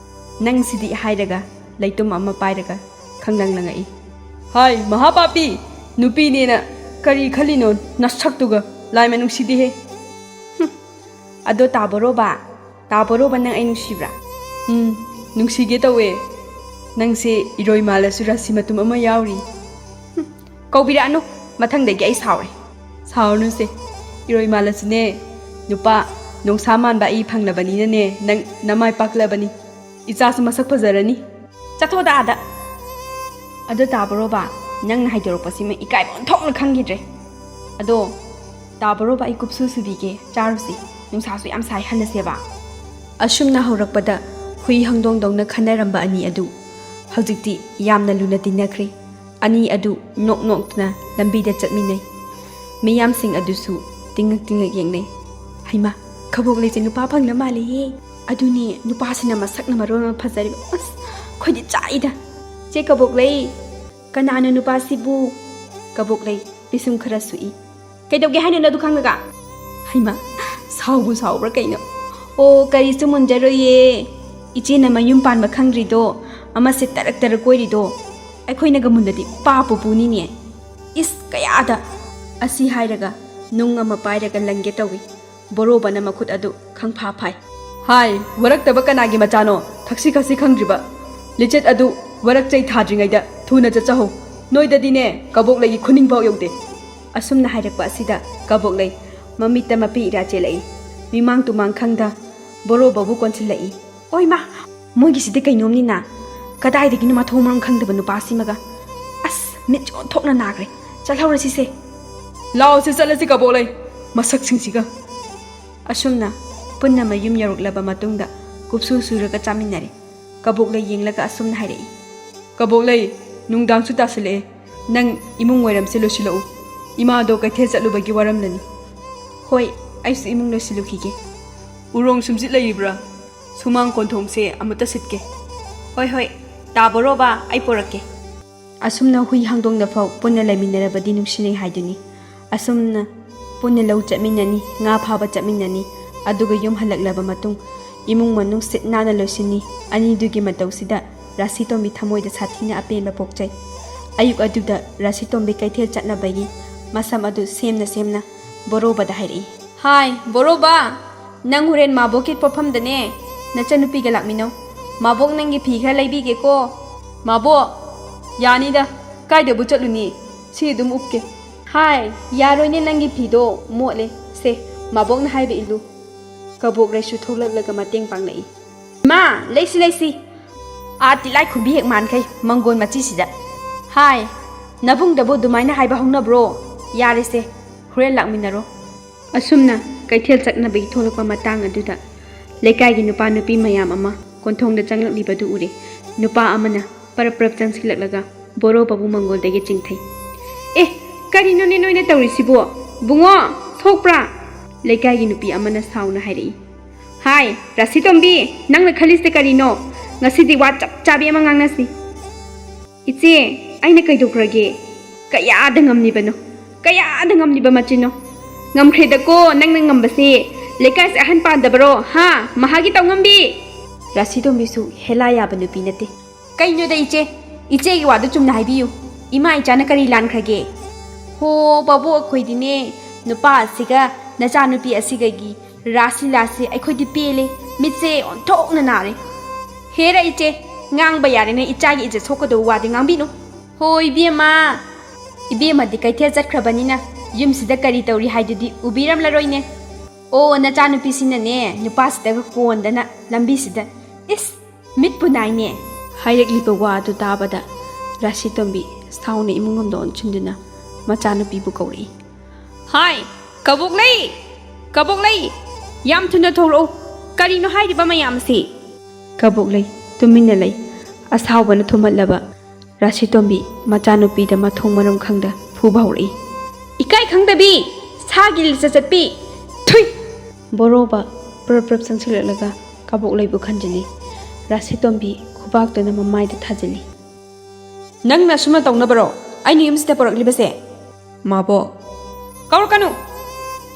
"ꯅꯪꯁꯤꯗꯤ" ꯍꯥꯏꯔꯒ ꯂꯩꯇꯨꯝ ꯑꯃ ꯄꯥꯏꯔꯒ ꯈꯪꯂꯪ ꯂꯪꯉꯛꯏ꯫ "ꯍꯥꯏ, ꯃꯍꯥꯄꯥꯄꯤ! ꯅꯨꯄꯤꯅꯦꯅ ꯀꯔꯤ ꯈꯜꯂꯤꯅꯣ ꯅꯁꯛꯇꯨꯒ? ꯂꯥꯏꯃ ꯅꯨꯡꯁꯤꯗꯦꯍꯦ!" "ꯍꯨꯝ, ꯑꯗꯣ ꯇꯥꯕꯣꯔꯣꯕ, ꯇꯥꯕꯣꯔꯣꯕ, ꯅꯪ ꯑꯩ ꯅꯨꯡꯁꯤꯕ꯭ꯔꯥ?" "ꯎꯝ, ꯅꯨꯡꯁꯤꯒꯦ ꯇꯧꯋꯦ꯫" ꯅꯪꯁꯦ ꯏꯔꯣꯏ ꯃꯥꯜꯂꯁꯨ ꯔꯥꯁꯤ ꯃꯇꯨꯝ ꯑꯃ ꯌꯥꯎꯔꯤ꯫ ꯍꯨꯝ, ꯀꯧꯕꯤꯔꯛꯑꯅꯨ꯫ ꯃꯊꯪꯗꯒꯤ ꯑꯩ ꯁꯥꯎꯔꯦ꯫ ꯁꯥꯎꯔꯅꯨꯁꯦ꯫ ꯏꯔꯣꯏ ꯃꯥꯜꯂꯁꯨꯅꯦ, ꯅꯨꯄꯥ ꯅꯣꯡꯁꯥ ꯃꯥꯟꯕ ꯑꯩ ꯐꯪꯂꯕꯅꯤꯅꯅꯦ, ꯅꯪ ꯅꯃꯥꯏ ꯄꯥꯛꯂꯕꯅꯤ꯫ ꯏꯆꯥꯁꯨ ꯃꯁꯛ ꯐꯖꯔꯅꯤ꯫ ꯆꯠꯊꯣꯛꯑꯗ ꯑꯥꯗ꯫ ꯑꯗꯣ ꯇꯥꯕ꯭ꯔꯣꯕ, ꯅꯪꯅ ꯍꯥꯏꯗꯣꯔꯛꯄꯁꯤꯃ ꯏꯀꯥꯏꯕ ꯑꯣꯟꯊꯣꯛꯅ ꯈꯪꯈꯤꯗ꯭ꯔꯦ꯫ ꯑꯗꯣ ꯇꯥꯕ꯭ꯔꯣꯕ, ꯑꯩ ꯀꯨꯞꯁꯨ ꯁꯨꯕꯤꯒꯦ, ꯆꯥꯔꯨꯁꯤ꯫ ꯅꯨꯡꯁꯥꯁꯨ ꯌꯥꯝ ꯁꯥꯏ, ꯍꯜꯂꯁꯦꯕ꯫ ꯑꯁꯨꯝꯅ ꯍꯧꯔꯛꯄꯗ ꯍꯨꯏ ꯍꯪꯗꯣꯡꯗꯧꯅ ꯈꯟꯅꯔꯝꯕ ꯑꯅꯤ ꯑꯗꯨ ꯍꯧꯖꯤꯛꯇꯤ ꯌꯥꯝꯅ ꯂꯨꯅ ꯇꯤꯟꯅꯈ꯭ꯔꯦ꯫ ꯑꯅꯤ ꯑꯗꯨ ꯅꯣꯛ ꯅꯣꯛꯇꯨꯅ ꯂꯝꯕꯤꯗ ꯆꯠꯃꯤꯟꯅꯩ꯫ ꯃꯤꯌꯥꯝꯁꯤꯡ ꯑꯗꯨꯁꯨ ꯇꯤꯡꯉꯛ ꯇꯤꯡꯉꯛ ꯌꯦꯡꯅꯩ꯫ ꯍꯩꯃꯥ, ꯀꯕꯣꯛ ꯂꯩꯁꯦ ꯅꯨꯄꯥ ꯐꯪꯅ ꯃꯥꯜꯂꯦꯍꯦ꯫ ꯑꯗꯨꯅꯦ, ꯅꯨꯄꯥꯁꯤꯅ ꯃꯁꯛꯅ ꯃꯔꯣꯟ ꯑꯃ ꯐꯖꯔꯤꯕ꯫ ꯑꯁ, ꯑꯩꯈꯣꯏꯗꯤ ꯆꯥꯛꯏꯗ꯫ ꯆꯦ ꯀꯕꯣꯛꯂꯩ, ꯀꯅꯥꯅꯣ ꯅꯨꯄꯥꯁꯤꯕꯨ? ꯀꯕꯣꯛꯂꯩ ꯄꯤꯁꯨꯝ ꯈꯔ ꯁꯨꯛꯏ꯫ ꯀꯩꯗꯧꯒꯦ ꯍꯥꯏꯅꯣ ꯅꯗꯨ ꯈꯪꯂꯒ? ꯍꯩꯃꯥ, ꯁꯥꯎꯕꯨ ꯁꯥꯎꯕ꯭ꯔꯥ ꯀꯩꯅꯣ? ꯑꯣ, ꯀꯔꯤꯁꯨ ꯃꯨꯟꯖꯔꯣꯏꯌꯦ꯫ ꯏꯆꯦꯅ ꯃꯌꯨꯝ ꯄꯥꯟꯕ ꯈꯪꯗ꯭ꯔꯤꯗꯣ, ꯑꯃꯁꯦ ꯇꯔꯛ ꯇꯔꯛ ꯀꯣꯏꯔꯤꯗꯣ, ꯑꯩꯈꯣꯏꯅꯒ ꯃꯨꯟꯗꯗꯤ ꯄꯥꯞꯄꯨ ꯄꯨꯅꯤꯅꯦ꯫ ꯏꯁ, ꯀꯌꯥꯗ! ꯑꯁꯤ ꯍꯥꯏꯔꯒ ꯅꯨꯡ ꯑꯃ ꯄꯥꯏꯔꯒ ꯂꯪꯒꯦ ꯇꯧꯏ꯫ ꯕꯣꯔꯣꯕꯅ ꯃꯈꯨꯠ ꯑꯗꯨ ꯈꯪꯐꯥ ꯐꯥꯏ꯫ ꯍꯥꯏ, ꯋꯥꯔꯛꯇꯕ ꯀꯅꯥꯒꯤ ꯃꯆꯥꯅꯣ? ꯊꯛꯁꯤ ꯈꯥꯁꯤ ꯈꯪꯗ꯭ꯔꯤꯕ꯫ ꯂꯤꯆꯠ ꯑꯗꯨ ꯋꯥꯔꯛ ꯆꯩ ꯊꯥꯗ꯭ꯔꯤꯉꯩꯗ ꯊꯨꯅ ꯆꯠꯆꯍꯧ꯫ ꯅꯣꯏꯗꯗꯤꯅꯦ, ꯀꯕꯣꯛꯂꯩꯒꯤ ꯈꯨꯅꯤꯡꯐꯥꯎ ꯌꯧꯗꯦ꯫ ꯑꯁꯨꯝꯅ ꯍꯥꯏꯔꯛꯄ ꯑꯁꯤꯗ ꯀꯕꯣꯛꯂꯩ ꯃꯃꯤꯠꯇ ꯃꯄꯤ ꯏꯔꯥ ꯆꯦꯜꯂꯛꯏ꯫ ꯃꯤꯃꯥꯡ ꯇꯨꯃꯥꯡ ꯈꯪꯗ ꯕꯣꯔꯣꯕꯕꯨ ꯀꯣꯟꯁꯤꯜꯂꯛꯏ꯫ ꯑꯣꯏꯃꯥ! ꯃꯣꯏꯒꯤꯁꯤꯗꯤ ꯀꯩꯅꯣꯝꯅꯤꯅ꯫ ꯀꯗꯥꯏꯗꯒꯤꯅꯣ ꯃꯊꯣꯡ ꯃꯔꯝ ꯈꯪꯗꯕ ꯅꯨꯄꯥꯁꯤꯃꯒ? ꯑꯁ, ꯃꯤꯠꯁꯦ ꯑꯣꯟꯊꯣꯛꯅ ꯅꯥꯈ꯭ꯔꯦ꯫ ꯆꯠꯍꯧꯔꯁꯤꯁꯦ꯫ ꯂꯥꯛꯑꯣꯁꯦ, ꯆꯠꯂꯁꯤ ꯀꯕꯣꯛꯂꯩ꯫ ꯃꯁꯛꯁꯤꯡꯁꯤꯒ꯫ ꯑꯁꯨꯝꯅ ꯄꯨꯟꯅ ꯃꯌꯨꯝ ꯌꯧꯔꯛꯂꯕ ꯃꯇꯨꯡꯗ ꯀꯨꯞꯁꯨ ꯁꯨꯔꯒ ꯆꯥꯃꯤꯟꯅꯔꯦ꯫ ꯀꯕꯣꯛꯂꯩ ꯌꯦꯡꯂꯒ ꯑꯁꯨꯝꯅ ꯍꯥꯏꯔꯛꯏ꯫ ꯀꯕꯣꯛꯂꯩ, ꯅꯨꯡꯗꯥꯡꯁꯨ ꯇꯥꯁꯤꯜꯂꯛꯑꯦ꯫ ꯅꯪ ꯏꯃꯨꯡ ꯋꯥꯏꯔꯝꯁꯦ ꯂꯣꯏꯁꯤꯜꯂꯛꯎ꯫ ꯏꯃꯥꯗꯣ ꯀꯩꯊꯦꯜ ꯆꯠꯂꯨꯕꯒꯤ ꯋꯥꯔꯝꯂꯅꯤ꯫ ꯍꯣꯏ, ꯑꯩꯁꯨ ꯏꯃꯨꯡ ꯂꯣꯏꯁꯤꯜꯂꯨꯈꯤꯒꯦ꯫ ꯎꯔꯣꯡ ꯁꯨꯝꯖꯤꯠ ꯂꯩꯔꯤꯕ꯭ꯔꯥ? ꯁꯨꯃꯥꯡ ꯀꯣꯟꯊꯣꯡꯁꯦ ꯑꯃꯨꯛꯇ ꯁꯤꯠꯀꯦ꯫ ꯍꯣꯏ, ꯍꯣꯏ, ꯇꯥ ꯕꯣꯔꯣꯕ, ꯑꯩ ꯄꯣꯔꯛꯀꯦ꯫ ꯑꯁꯨꯝꯅ ꯍꯨꯏ ꯍꯪꯗꯣꯡꯗ ꯐꯥꯎ ꯄꯨꯟꯅ ꯂꯩꯃꯤꯟꯅꯔꯕꯗꯤ ꯅꯨꯡꯁꯤꯅꯩ ꯍꯥꯏꯗꯨꯅꯤ꯫ ꯑꯁꯨꯝꯅ ꯄꯨꯟꯅ ꯂꯧ ꯆꯠꯃꯤꯟꯅꯅꯤ, ꯉꯥ ꯐꯥꯕ ꯆꯠꯃꯤꯟꯅꯅꯤ, ꯑꯗꯨꯒ ꯌꯨꯝ ꯍꯜꯂꯛꯂꯕ ꯃꯇꯨꯡ ꯏꯃꯨꯡ ꯃꯅꯨꯡ ꯁꯤꯠ ꯅꯥꯟꯅ ꯂꯣꯏꯁꯤꯟꯅꯤ꯫ ꯑꯅꯤꯗꯨꯒꯤ ꯃꯇꯧꯁꯤꯗ ꯔꯥꯁꯤꯇꯣꯝꯕꯤ ꯊꯃꯣꯏꯗ ꯁꯥꯊꯤꯅ ꯑꯄꯦꯟꯕ ꯄꯣꯛꯆꯩ꯫ ꯑꯌꯨꯛ ꯑꯗꯨꯗ ꯔꯥꯁꯤꯇꯣꯝꯕꯤ ꯀꯩꯊꯦꯜ ꯆꯠꯅꯕꯒꯤ ꯃꯁꯝ ꯑꯗꯨ ꯁꯦꯝꯅ ꯁꯦꯝꯅ ꯕꯣꯔꯣꯕꯗ ꯍꯥꯏꯔꯛꯏ꯫ ꯍꯥꯏ, ꯕꯣꯔꯣꯕ, ꯅꯪ ꯍꯣꯔꯦꯟ ꯃꯥꯕꯣꯛꯀꯤ ꯄꯣꯠꯐꯝꯗꯅꯦ ꯅꯆꯟꯅꯨꯄꯤꯒ ꯂꯥꯛꯃꯤꯟꯅꯧ꯫ ꯃꯥꯕꯣꯛ ꯅꯪꯒꯤ ꯐꯤ ꯈꯔ ꯂꯩꯕꯤꯒꯦꯀꯣ꯫ ꯃꯥꯕꯣꯛ, ꯌꯥꯅꯤꯗ, ꯀꯥꯏꯗꯕꯨ ꯆꯠꯂꯨꯅꯤ? ꯁꯤ ꯑꯗꯨꯝ ꯎꯞꯀꯦ꯫ ꯍꯥꯏ, ꯌꯥꯔꯣꯏꯅꯦ, ꯅꯪꯒꯤ ꯐꯤꯗꯣ ꯃꯣꯠꯂꯦ꯫ ꯁꯦ, ꯃꯥꯕꯣꯛꯅ ꯍꯥꯏꯕ ꯏꯜꯂꯨ꯫ ꯀꯕꯣꯛ ꯂꯩꯁꯨ ꯊꯣꯛꯂꯛꯂꯒ ꯃꯇꯦꯡ ꯄꯥꯡꯂꯛꯏ꯫ ꯏꯃꯥ, ꯂꯩꯁꯤ, ꯂꯩꯁꯤ꯫ ꯑꯥ ꯇꯤꯂꯥꯏ ꯈꯨꯝꯕꯤ ꯍꯦꯛ ꯃꯥꯟꯈꯩ ꯃꯪꯒꯣꯟ ꯃꯆꯤꯁꯤꯗ꯫ ꯍꯥꯏ, ꯅꯕꯨꯡꯗꯕꯨ ꯑꯗꯨꯃꯥꯏꯅ ꯍꯥꯏꯕ ꯍꯧꯅꯕ꯭ꯔꯣ? ꯌꯥꯔꯦꯁꯦ, ꯍꯣꯔꯦꯟ ꯂꯥꯛꯃꯤꯟꯅꯔꯣ꯫ ꯑꯁꯨꯝꯅ ꯀꯩꯊꯦꯜ ꯆꯠꯅꯕꯒꯤ ꯊꯣꯛꯂꯛꯄ ꯃꯇꯥꯡ ꯑꯗꯨꯗ ꯂꯩꯀꯥꯏꯒꯤ ꯅꯨꯄꯥ ꯅꯨꯄꯤ ꯃꯌꯥꯝ ꯑꯃ ꯀꯣꯟꯊꯣꯡꯗ ꯆꯪꯂꯛꯂꯤꯕꯗꯨ ꯎꯔꯦ꯫ ꯅꯨꯄꯥ ꯑꯃꯅ ꯄꯔꯞ ꯄꯔꯞ ꯆꯪꯁꯤꯜꯂꯛꯂꯒ ꯕꯣꯔꯣꯕꯕꯨ ꯃꯪꯒꯣꯜꯗꯒꯤ ꯆꯤꯡꯊꯩ꯫ "ꯑꯦ, ꯀꯔꯤꯅꯣꯅꯦ ꯅꯣꯏꯅ ꯇꯧꯔꯤꯁꯤꯕꯣ? ꯕꯨꯡꯉꯣ, ꯁꯣꯛꯄ꯭ꯔꯥ?" ꯂꯩꯀꯥꯏꯒꯤ ꯅꯨꯄꯤ ꯑꯃꯅ ꯁꯥꯎꯅ ꯍꯥꯏꯔꯛꯏ꯫ "ꯍꯥꯏ, ꯔꯥꯁꯤꯇꯣꯝꯕꯤ, ꯅꯪꯅ ꯈꯜꯂꯤꯁꯦ ꯀꯔꯤꯅꯣ? ꯉꯁꯤꯗꯤ ꯋꯥ ꯆꯞ ꯆꯥꯕꯤ ꯑꯃ ꯉꯥꯡꯅꯁꯤ꯫" "ꯏꯆꯦ, ꯑꯩꯅ ꯀꯩꯗꯧꯈ꯭ꯔꯒꯦ? ꯀꯌꯥꯗ ꯉꯝꯂꯤꯕꯅꯣ? ꯀꯌꯥꯗ ꯉꯝꯂꯤꯕ ꯃꯆꯤꯟꯅꯣ? ꯉꯝꯈ꯭ꯔꯦꯗꯀꯣ ꯅꯪꯅ ꯉꯝꯕꯁꯦ꯫ ꯂꯩꯀꯥꯏꯁꯦ ꯑꯍꯟ ꯄꯥꯟꯗꯕꯔꯣ? ꯍꯥ? ꯃꯍꯥꯛꯀꯤ ꯇꯧꯉꯝꯕꯤ?" ꯔꯥꯁꯤꯇꯣꯝꯕꯤꯁꯨ ꯍꯦꯂꯥ ꯌꯥꯕ ꯅꯨꯄꯤ ꯅꯠꯇꯦ꯫ "ꯀꯩꯅꯣꯗ ꯏꯆꯦ, ꯏꯆꯦꯒꯤ ꯋꯥꯗꯨ ꯆꯨꯝꯅ ꯍꯥꯏꯕꯤꯌꯨ꯫ ꯏꯃꯥ ꯏꯆꯥꯅ ꯀꯔꯤ ꯂꯥꯟꯈ꯭ꯔꯒꯦ?" "ꯍꯣ ꯕꯥꯕꯨ, ꯑꯩꯈꯣꯏꯗꯤꯅꯦ, ꯅꯨꯄꯥ ꯑꯁꯤꯒ ꯅꯆꯥꯅꯨꯄꯤ ꯑꯁꯤꯒꯒꯤ ꯔꯥꯁ ꯂꯤꯂꯥꯁꯦ ꯑꯩꯈꯣꯏꯗꯤ ꯄꯦꯜꯂꯦ꯫ ꯃꯤꯠꯁꯦ ꯑꯣꯟꯊꯣꯛꯅ ꯅꯥꯔꯦ꯫" "ꯍꯦꯔ ꯏꯆꯦ, ꯉꯥꯡꯕ ꯌꯥꯔꯦꯅꯦ, ꯏꯆꯥꯒꯤ ꯏꯖꯠ ꯁꯣꯛꯀꯗꯧꯕ ꯋꯥꯗꯤ ꯉꯥꯡꯕꯤꯅꯨ꯫" "ꯍꯣ ꯏꯕꯦꯝꯃ, ꯏꯕꯦꯝꯃꯗꯤ ꯀꯩꯊꯦꯜ ꯆꯠꯈ꯭ꯔꯕꯅꯤꯅ ꯌꯨꯝꯁꯤꯗ ꯀꯔꯤ ꯇꯧꯔꯤ ꯍꯥꯏꯗꯨꯗꯤ ꯎꯕꯤꯔꯝꯂꯔꯣꯏꯅꯦ꯫ ꯑꯣ, ꯅꯆꯥꯅꯨꯄꯤꯁꯤꯅꯅꯦ ꯅꯨꯄꯥꯁꯤꯗꯒ ꯀꯣꯟꯗꯅ ꯂꯝꯕꯤꯁꯤꯗ, ꯏꯁ, ꯃꯤꯠꯄꯨ ꯅꯥꯏꯅꯦ꯫" ꯍꯥꯏꯔꯛꯂꯤꯕ ꯋꯥ ꯑꯗꯨ ꯇꯥꯕꯗ ꯔꯥꯁꯤꯇꯣꯝꯕꯤ ꯁꯥꯎꯅ ꯏꯃꯨꯡ ꯂꯣꯝꯗ ꯑꯣꯟꯁꯤꯟꯗꯨꯅ ꯃꯆꯥꯅꯨꯄꯤꯕꯨ ꯀꯧꯔꯛꯏ꯫ "ꯍꯥꯏ, ꯀꯕꯣꯛꯂꯩ! ꯀꯕꯣꯛꯂꯩ! ꯌꯥꯝ ꯊꯨꯅ ꯊꯣꯛꯂꯛꯎ꯫ ꯀꯔꯤꯅꯣ ꯍꯥꯏꯔꯤꯕ ꯃꯌꯥꯝꯁꯤ?" ꯀꯕꯣꯛꯂꯩ ꯇꯨꯃꯤꯟꯅ ꯂꯩ꯫ ꯑꯁꯥꯎꯕꯅ ꯊꯨꯝꯍꯠꯂꯕ ꯔꯥꯁꯤꯇꯣꯝꯕꯤ ꯃꯆꯥꯅꯨꯄꯤꯗ ꯃꯊꯣꯡ ꯃꯔꯝ ꯈꯪꯗ ꯐꯨꯕ ꯍꯧꯔꯛꯏ꯫ "ꯏꯀꯥꯏ ꯈꯪꯗꯕꯤ! ꯁꯥꯒꯤ ꯂꯤꯆꯠ ꯆꯠꯄꯤ! ꯊꯨꯏ!" ꯕꯣꯔꯣꯕ ꯄ꯭ꯔꯞ ꯄ꯭ꯔꯞ ꯆꯪꯁꯤꯜꯂꯛꯂꯒ ꯀꯕꯣꯛꯂꯩꯕꯨ ꯈꯟꯖꯤꯜꯂꯤ꯫ ꯔꯥꯁꯤꯇꯣꯝꯕꯤ ꯈꯨꯕꯥꯛꯇꯨꯅ ꯃꯃꯥꯏꯗ ꯊꯥꯖꯤꯜꯂꯤ꯫ "ꯅꯪꯅ ꯑꯁꯨꯝꯅ ꯇꯧꯅꯕꯔꯣ ꯑꯩꯅ ꯌꯨꯝꯁꯤꯗ ꯄꯨꯔꯛꯂꯤꯕꯁꯦ?" "ꯃꯥꯕꯣꯛ!" "ꯀꯧꯔꯛꯀꯅꯨ!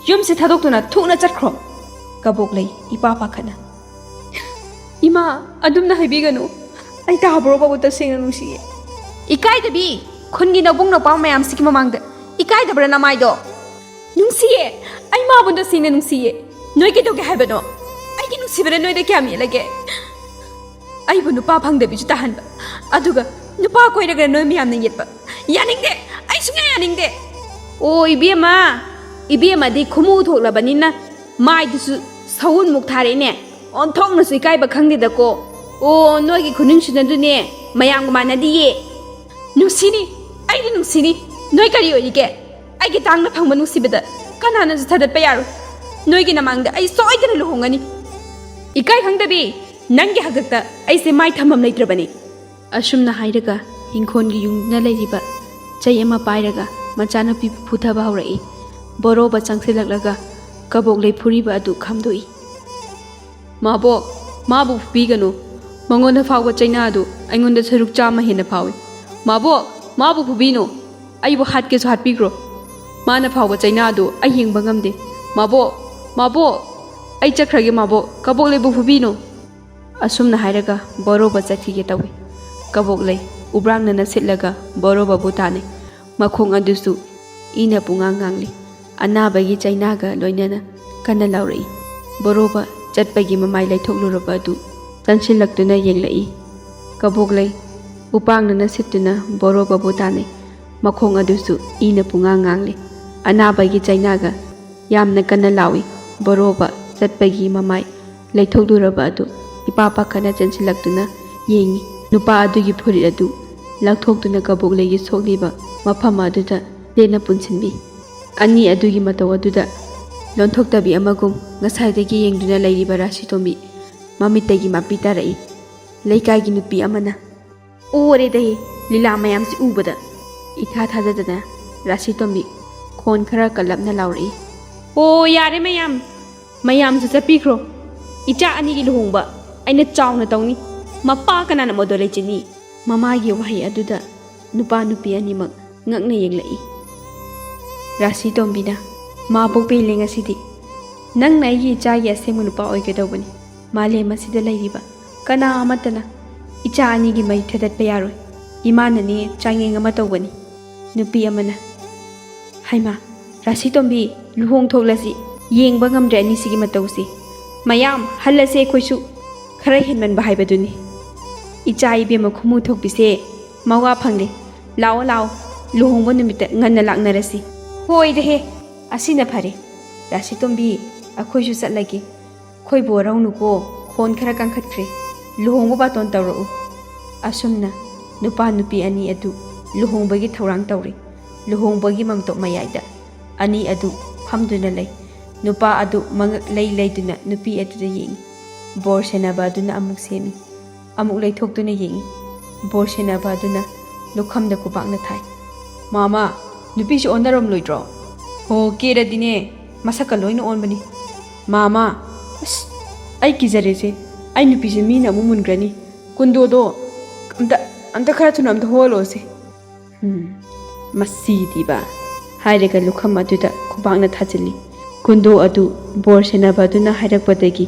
ꯌꯨꯝꯁꯤ ꯊꯥꯗꯣꯛꯇꯨꯅ ꯊꯨꯅ ꯆꯠꯈ꯭ꯔꯣ!" ꯀꯕꯣꯛꯂꯩ ꯏꯄꯥ ꯄꯥꯈꯠꯅ꯫ "ꯏꯃꯥ, ꯑꯗꯨꯝꯅ ꯍꯥꯏꯕꯤꯒꯅꯨ꯫ ꯑꯩ ꯇꯥꯕ꯭ꯔꯣ ꯕꯥꯕꯨ ꯇꯁꯦꯡꯅ ꯅꯨꯡꯁꯤꯌꯦ꯫" "ꯏꯀꯥꯏꯗꯕꯤ! ꯈꯨꯟꯒꯤ ꯅꯕꯨꯡ ꯅꯧꯄꯥ ꯃꯌꯥꯝꯁꯤꯒꯤ ꯃꯃꯥꯡꯗ ꯏꯀꯥꯏꯗꯕ꯭ꯔꯥ ꯅꯃꯥꯏꯗꯣ?" "ꯅꯨꯡꯁꯤꯌꯦ꯫ ꯑꯩ ꯃꯥꯕꯨ ꯇꯁꯦꯡꯅ ꯅꯨꯡꯁꯤꯌꯦ꯫ ꯅꯣꯏ ꯀꯩꯗꯧꯒꯦ ꯍꯥꯏꯕꯅꯣ? ꯑꯩꯒꯤ ꯅꯨꯡꯁꯤꯕꯅ ꯅꯣꯏꯗ ꯀꯌꯥꯝ ꯌꯦꯠꯂꯒꯦ? ꯑꯩꯕꯨ ꯅꯨꯄꯥ ꯐꯪꯗꯕꯤꯁꯨ ꯇꯥꯍꯟꯕ, ꯑꯗꯨꯒ ꯅꯨꯄꯥ ꯀꯣꯏꯔꯒ ꯅꯣꯏ ꯃꯌꯥꯝꯅ ꯌꯦꯠꯄ꯫ ꯌꯥꯅꯤꯡꯗꯦ꯫ ꯑꯩ ꯁꯨꯡꯌꯥ ꯌꯥꯅꯤꯡꯗꯦ꯫ ꯑꯣ, ꯏꯕꯦꯝꯃ, ꯏꯕꯦꯝꯃꯗꯤ ꯈꯨꯃꯨ ꯊꯣꯛꯂꯕꯅꯤꯅ ꯃꯥꯏꯗꯨꯁꯨ ꯁꯎꯟꯃꯨꯛ ꯊꯥꯔꯛꯏꯅꯦ꯫ ꯑꯣꯟꯊꯣꯛꯅꯁꯨ ꯏꯀꯥꯏꯕ ꯈꯪꯗꯦꯗꯀꯣ꯫ ꯑꯣ, ꯅꯣꯏꯒꯤ ꯈꯨꯅꯨꯡꯁꯤꯅꯗꯨꯅꯦ ꯃꯌꯥꯝꯒ ꯃꯥꯟꯅꯗꯤꯌꯦ꯫ ꯅꯨꯡꯁꯤꯅꯤ, ꯑꯩꯗꯤ ꯅꯨꯡꯁꯤꯅꯤ꯫ ꯅꯣꯏ ꯀꯔꯤ ꯑꯣꯏꯔꯤꯒꯦ? ꯑꯩꯒꯤ ꯇꯥꯡꯅ ꯐꯪꯕ ꯅꯨꯡꯁꯤꯕꯗ ꯀꯅꯥꯅꯁꯨ ꯊꯥꯗꯠꯄ ꯌꯥꯔꯣꯏ꯫ ꯅꯣꯏꯒꯤ ꯅꯃꯥꯡꯗ ꯑꯩ ꯁꯣꯏꯗꯅ ꯂꯨꯍꯣꯡꯒꯅꯤ꯫ ꯏꯀꯥꯏ ꯈꯪꯗꯕꯤ, ꯅꯪꯒꯤ ꯍꯥꯛꯇꯛꯇ ꯑꯩꯁꯦ ꯃꯥꯏ ꯊꯝꯐꯝ ꯂꯩꯇ꯭ꯔꯕꯅꯤ꯫ ꯑꯁꯨꯝꯅ ꯍꯥꯏꯔꯒ ꯏꯪꯈꯣꯜꯒꯤ ꯌꯨꯡꯗꯨꯅ ꯂꯩꯔꯤꯕ ꯆꯩ ꯑꯃ ꯄꯥꯏꯔꯒ ꯃꯆꯥꯅꯨꯄꯤꯕꯨ ꯐꯨꯊꯕ ꯍꯧꯔꯛꯏ꯫ ꯕꯣꯔꯣꯕ ꯆꯪꯁꯤꯜꯂꯛꯂꯒ ꯀꯕꯣꯛꯂꯩ ꯐꯨꯔꯤꯕ ꯑꯗꯨ ꯈꯥꯝꯗꯣꯛꯏ꯫ "ꯃꯥꯕꯣꯛ, ꯃꯥꯕꯨ ꯐꯨꯕꯤꯒꯅꯨ꯫ ꯃꯉꯣꯟꯗ ꯐꯥꯎꯕ ꯆꯩꯅꯥ ꯑꯗꯨ ꯑꯩꯉꯣꯟꯗ ꯁꯔꯨꯛ ꯆꯥꯝꯃ ꯍꯦꯟꯅ ꯐꯥꯎꯏ꯫ ꯃꯥꯕꯣꯛ, ꯃꯥꯕꯨ ꯐꯨꯕꯤꯅꯨ꯫ ꯑꯩꯕꯨ ꯍꯥꯠꯀꯦꯁꯨ ꯍꯥꯠꯄꯤꯈ꯭ꯔꯣ꯫ ꯃꯥꯅ ꯐꯥꯎꯕ ꯆꯩꯅꯥ ꯑꯗꯨ ꯑꯩ ꯌꯦꯡꯕ ꯉꯝꯗꯦ꯫ ꯃꯥꯕꯣꯛ, ꯃꯥꯕꯣꯛ, ꯑꯩ ꯆꯠꯈ꯭ꯔꯒꯦ ꯃꯥꯕꯣꯛ꯫ ꯀꯕꯣꯛꯂꯩꯕꯨ ꯐꯨꯕꯤꯅꯨ꯫" ꯑꯁꯨꯝꯅ ꯍꯥꯏꯔꯒ ꯕꯣꯔꯣꯕ ꯆꯠꯈꯤꯒꯦ ꯇꯧꯏ꯫ ꯀꯕꯣꯛꯂꯩ ꯎꯕ꯭ꯔꯥꯡꯅꯅ ꯁꯤꯠꯂꯒ ꯕꯣꯔꯣꯕꯕꯨ ꯇꯥꯟꯅꯩ꯫ ꯃꯈꯣꯡ ꯑꯗꯨꯁꯨ ꯏꯅ ꯄꯨꯡꯉꯥꯡ ꯉꯥꯡꯂꯤ꯫ ꯑꯅꯥꯕꯒꯤ ꯆꯩꯅꯥꯒ ꯂꯣꯏꯅꯅ ꯀꯟꯅ ꯂꯥꯎꯔꯛꯏ꯫ ꯕꯣꯔꯣꯕ ꯆꯠꯄꯒꯤ ꯃꯃꯥꯏ ꯂꯩꯊꯣꯛꯂꯨꯔꯕ ꯑꯗꯨ ꯆꯪꯁꯤꯜꯂꯛꯇꯨꯅ ꯌꯦꯡꯂꯛꯏ꯫ ꯀꯕꯣꯛꯂꯩ ꯎꯄꯥꯡꯅꯅ ꯁꯤꯠꯇꯨꯅ ꯕꯣꯔꯣꯕꯕꯨ ꯇꯥꯟꯅꯩ꯫ ꯃꯈꯣꯡ ꯑꯗꯨꯁꯨ ꯏꯅ ꯄꯨꯡꯉꯥꯡ ꯉꯥꯡꯂꯤ꯫ ꯑꯅꯥꯕꯒꯤ ꯆꯩꯅꯥꯒ ꯌꯥꯝꯅ ꯀꯟꯅ ꯂꯥꯎꯏ꯫ ꯕꯣꯔꯣꯕ ꯆꯠꯄꯒꯤ ꯃꯃꯥꯏ ꯂꯩꯊꯣꯛꯂꯨꯔꯕ ꯑꯗꯨ ꯏꯄꯥ ꯄꯥꯈꯠꯅ ꯆꯦꯟꯁꯤꯜꯂꯛꯇꯨꯅ ꯌꯦꯡꯏ꯫ ꯅꯨꯄꯥ ꯑꯗꯨꯒꯤ ꯐꯨꯔꯤꯠ ꯑꯗꯨ ꯂꯧꯊꯣꯛꯇꯨꯅ ꯀꯕꯣꯛꯂꯩꯒꯤ ꯁꯣꯛꯂꯤꯕ ꯃꯐꯝ ꯑꯗꯨꯗ ꯂꯦꯟꯅ ꯄꯨꯟꯁꯤꯟꯕꯤ꯫ ꯑꯅꯤ ꯑꯗꯨꯒꯤ ꯃꯇꯧ ꯑꯗꯨꯗ ꯂꯣꯟꯊꯣꯛꯇꯕꯤ ꯑꯃꯒꯨꯝ ꯉꯁꯥꯏꯗꯒꯤ ꯌꯦꯡꯗꯨꯅ ꯂꯩꯔꯤꯕ ꯔꯥꯁꯤꯇꯣꯝꯕꯤ ꯃꯃꯤꯠꯇꯒꯤ ꯃꯄꯤ ꯇꯥꯔꯛꯏ꯫ ꯂꯩꯀꯥꯏꯒꯤ ꯅꯨꯄꯤ ꯑꯃꯅ, "ꯑꯣꯔꯦꯗꯍꯦ, ꯂꯤꯂꯥ ꯃꯌꯥꯝꯁꯤ ꯎꯕꯗ!" ꯏꯊꯥ ꯊꯥꯖꯗꯅ ꯔꯥꯁꯤꯇꯣꯝꯕꯤ ꯈꯣꯟ ꯈꯔ ꯀꯜꯂꯞꯅ ꯂꯥꯎꯔꯛꯏ꯫ "ꯑꯣ, ꯌꯥꯔꯦ ꯃꯌꯥꯝ, ꯃꯌꯥꯝꯁꯨ ꯆꯠꯄꯤꯈ꯭ꯔꯣ꯫ ꯏꯆꯥ ꯑꯅꯤꯒꯤ ꯂꯨꯍꯣꯡꯕ ꯑꯩꯅ ꯆꯥꯎꯅ ꯇꯧꯅꯤ꯫ ꯃꯄꯥ ꯀꯅꯥꯅ ꯃꯗꯣ ꯂꯩꯖꯅꯤ?" ꯃꯃꯥꯒꯤ ꯋꯥꯍꯩ ꯑꯗꯨꯗ ꯅꯨꯄꯥ ꯅꯨꯄꯤ ꯑꯅꯤꯃꯛ ꯉꯛꯅ ꯌꯦꯡꯂꯛꯏ꯫ ꯔꯥꯁꯤꯇꯣꯝꯕꯤꯅ, "ꯃꯥꯕꯣꯛ ꯄꯦꯜꯂꯦ ꯉꯁꯤꯗꯤ꯫ ꯅꯪꯅ ꯑꯩꯒꯤ ꯏꯆꯥꯒꯤ ꯑꯁꯦꯡꯕ ꯅꯨꯄꯥ ꯑꯣꯏꯒꯗꯧꯕꯅꯤ꯫ ꯃꯥꯂꯦꯝ ꯑꯁꯤꯗ ꯂꯩꯔꯤꯕ ꯀꯅꯥ ꯑꯃꯠꯇꯅ ꯏꯆꯥ ꯑꯅꯤꯒꯤ ꯃꯔꯤ ꯊꯗꯠꯄ ꯌꯥꯔꯣꯏ꯫ ꯏꯃꯥꯅꯅꯦ ꯆꯥꯡꯌꯦꯡ ꯑꯃ ꯇꯧꯒꯅꯤ꯫" ꯅꯨꯄꯤ ꯑꯃꯅ, "ꯍꯩꯃꯥ, ꯔꯥꯁꯤꯇꯣꯝꯕꯤ, ꯂꯨꯍꯣꯡ ꯊꯣꯛꯂꯁꯤ꯫ ꯌꯦꯡꯕ ꯉꯝꯗ꯭ꯔꯦ ꯑꯅꯤꯁꯤꯒꯤ ꯃꯇꯧꯁꯤ꯫ ꯃꯌꯥꯝ ꯍꯜꯂꯁꯦ ꯑꯩꯈꯣꯏꯁꯨ꯫ ꯈꯔ ꯍꯦꯟꯃꯟꯕ ꯍꯥꯏꯕꯗꯨꯅꯤ꯫" "ꯏꯆꯥ ꯏꯕꯦꯝꯃ ꯈꯨꯃꯨ ꯊꯣꯛꯄꯤꯁꯦ ꯃꯋꯥ ꯐꯪꯂꯦ꯫ ꯂꯥꯛꯑꯣ, ꯂꯥꯛꯑꯣ, ꯂꯨꯍꯣꯡꯕ ꯅꯨꯃꯤꯠꯇ ꯉꯟꯅ ꯂꯥꯛꯅꯔꯁꯤ꯫" "ꯍꯣꯏꯗꯍꯦ, ꯑꯁꯤꯅ ꯐꯔꯦ꯫ ꯔꯥꯁꯤꯇꯣꯝꯕꯤ, ꯑꯩꯈꯣꯏꯁꯨ ꯆꯠꯂꯒꯦ꯫ ꯈꯣꯏꯕꯨ ꯋꯥꯔꯧꯅꯨꯀꯣ, ꯈꯣꯟ ꯈꯔ ꯀꯟꯈꯠꯈ꯭ꯔꯦ꯫ ꯂꯨꯍꯣꯡꯕ ꯕꯥꯇꯣꯟ ꯇꯧꯔꯛꯎ꯫" ꯑꯁꯨꯝꯅ ꯅꯨꯄꯥ ꯅꯨꯄꯤ ꯑꯅꯤ ꯑꯗꯨ ꯂꯨꯍꯣꯡꯕꯒꯤ ꯊꯧꯔꯥꯡ ꯇꯧꯔꯤ꯫ ꯂꯨꯍꯣꯡꯕꯒꯤ ꯃꯥꯡꯇꯣꯞ ꯃꯌꯥꯏꯗ ꯑꯅꯤ ꯑꯗꯨ ꯐꯝꯗꯨꯅ ꯂꯩ꯫ ꯅꯨꯄꯥ ꯑꯗꯨ ꯃꯉꯛ ꯂꯩ ꯂꯩꯗꯨꯅ ꯅꯨꯄꯤ ꯑꯗꯨꯗ ꯌꯦꯡꯏ꯫ ꯕꯣꯔ ꯁꯦꯟꯅꯕ ꯑꯗꯨꯅ ꯑꯃꯨꯛ ꯁꯦꯝꯃꯤ, ꯑꯃꯨꯛ ꯂꯩꯊꯣꯛꯇꯨꯅ ꯌꯦꯡꯏ꯫ ꯕꯣꯔ ꯁꯦꯟꯅꯕ ꯑꯗꯨꯅ ꯂꯨꯈꯝꯗ ꯈꯨꯕꯥꯛꯅ ꯊꯥꯏ꯫ "ꯃꯥꯃꯥ, ꯅꯨꯄꯤꯁꯤ ꯑꯣꯟꯅꯔꯝꯂꯣꯏꯗ꯭ꯔꯣ?" "ꯍꯣ, ꯀꯦꯔꯗꯤꯅꯦ, ꯃꯁꯛꯀ ꯂꯣꯏꯅ ꯑꯣꯟꯕꯅꯤ꯫" "ꯃꯥꯃꯥ, ꯑꯁ, ꯑꯩ ꯀꯤꯖꯔꯦꯁꯦ꯫ ꯑꯩ ꯅꯨꯄꯤꯁꯦ ꯃꯤꯅ ꯑꯃꯨꯛ ꯃꯨꯟꯈ꯭ꯔꯅꯤ꯫ ꯀꯨꯟꯗꯣꯗꯣ ꯑꯝꯇ, ꯑꯝꯇ ꯈꯔ ꯊꯨꯅ ꯑꯝꯇ ꯍꯣꯜꯂꯣꯁꯦ꯫" ꯎꯝ, ꯃꯁꯤꯗꯤꯕ, ꯍꯥꯏꯔꯒ ꯂꯨꯈꯝ ꯑꯗꯨꯗ ꯈꯨꯕꯥꯛꯅ ꯊꯥꯖꯤꯜꯂꯤ꯫ ꯀꯨꯟꯗꯣ ꯑꯗꯨ ꯕꯣꯔ ꯁꯦꯟꯅꯕ ꯑꯗꯨꯅ ꯍꯥꯏꯔꯛꯄꯗꯒꯤ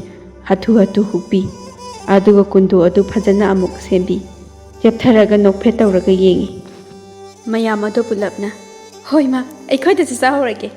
ꯍꯥꯊꯨ ꯍꯥꯊꯨ ꯍꯨꯛꯄꯤ꯫ ꯑꯗꯨꯒ ꯀꯨꯟꯗꯣ ꯑꯗꯨ ꯐꯖꯅ ꯑꯃꯨꯛ ꯁꯦꯝꯕꯤ꯫ ꯆꯦꯞꯊꯔꯒ ꯅꯣꯛꯐꯦꯠ ꯇꯧꯔꯒ ꯌꯦꯡꯏ꯫ ꯃꯌꯥꯝ ꯑꯗꯨ ꯄꯨꯂꯞꯅ, "ꯍꯣꯏ ꯃꯥ, ꯑꯩꯈꯣꯏꯗꯁꯨ ꯆꯥꯍꯧꯔꯒꯦ꯫"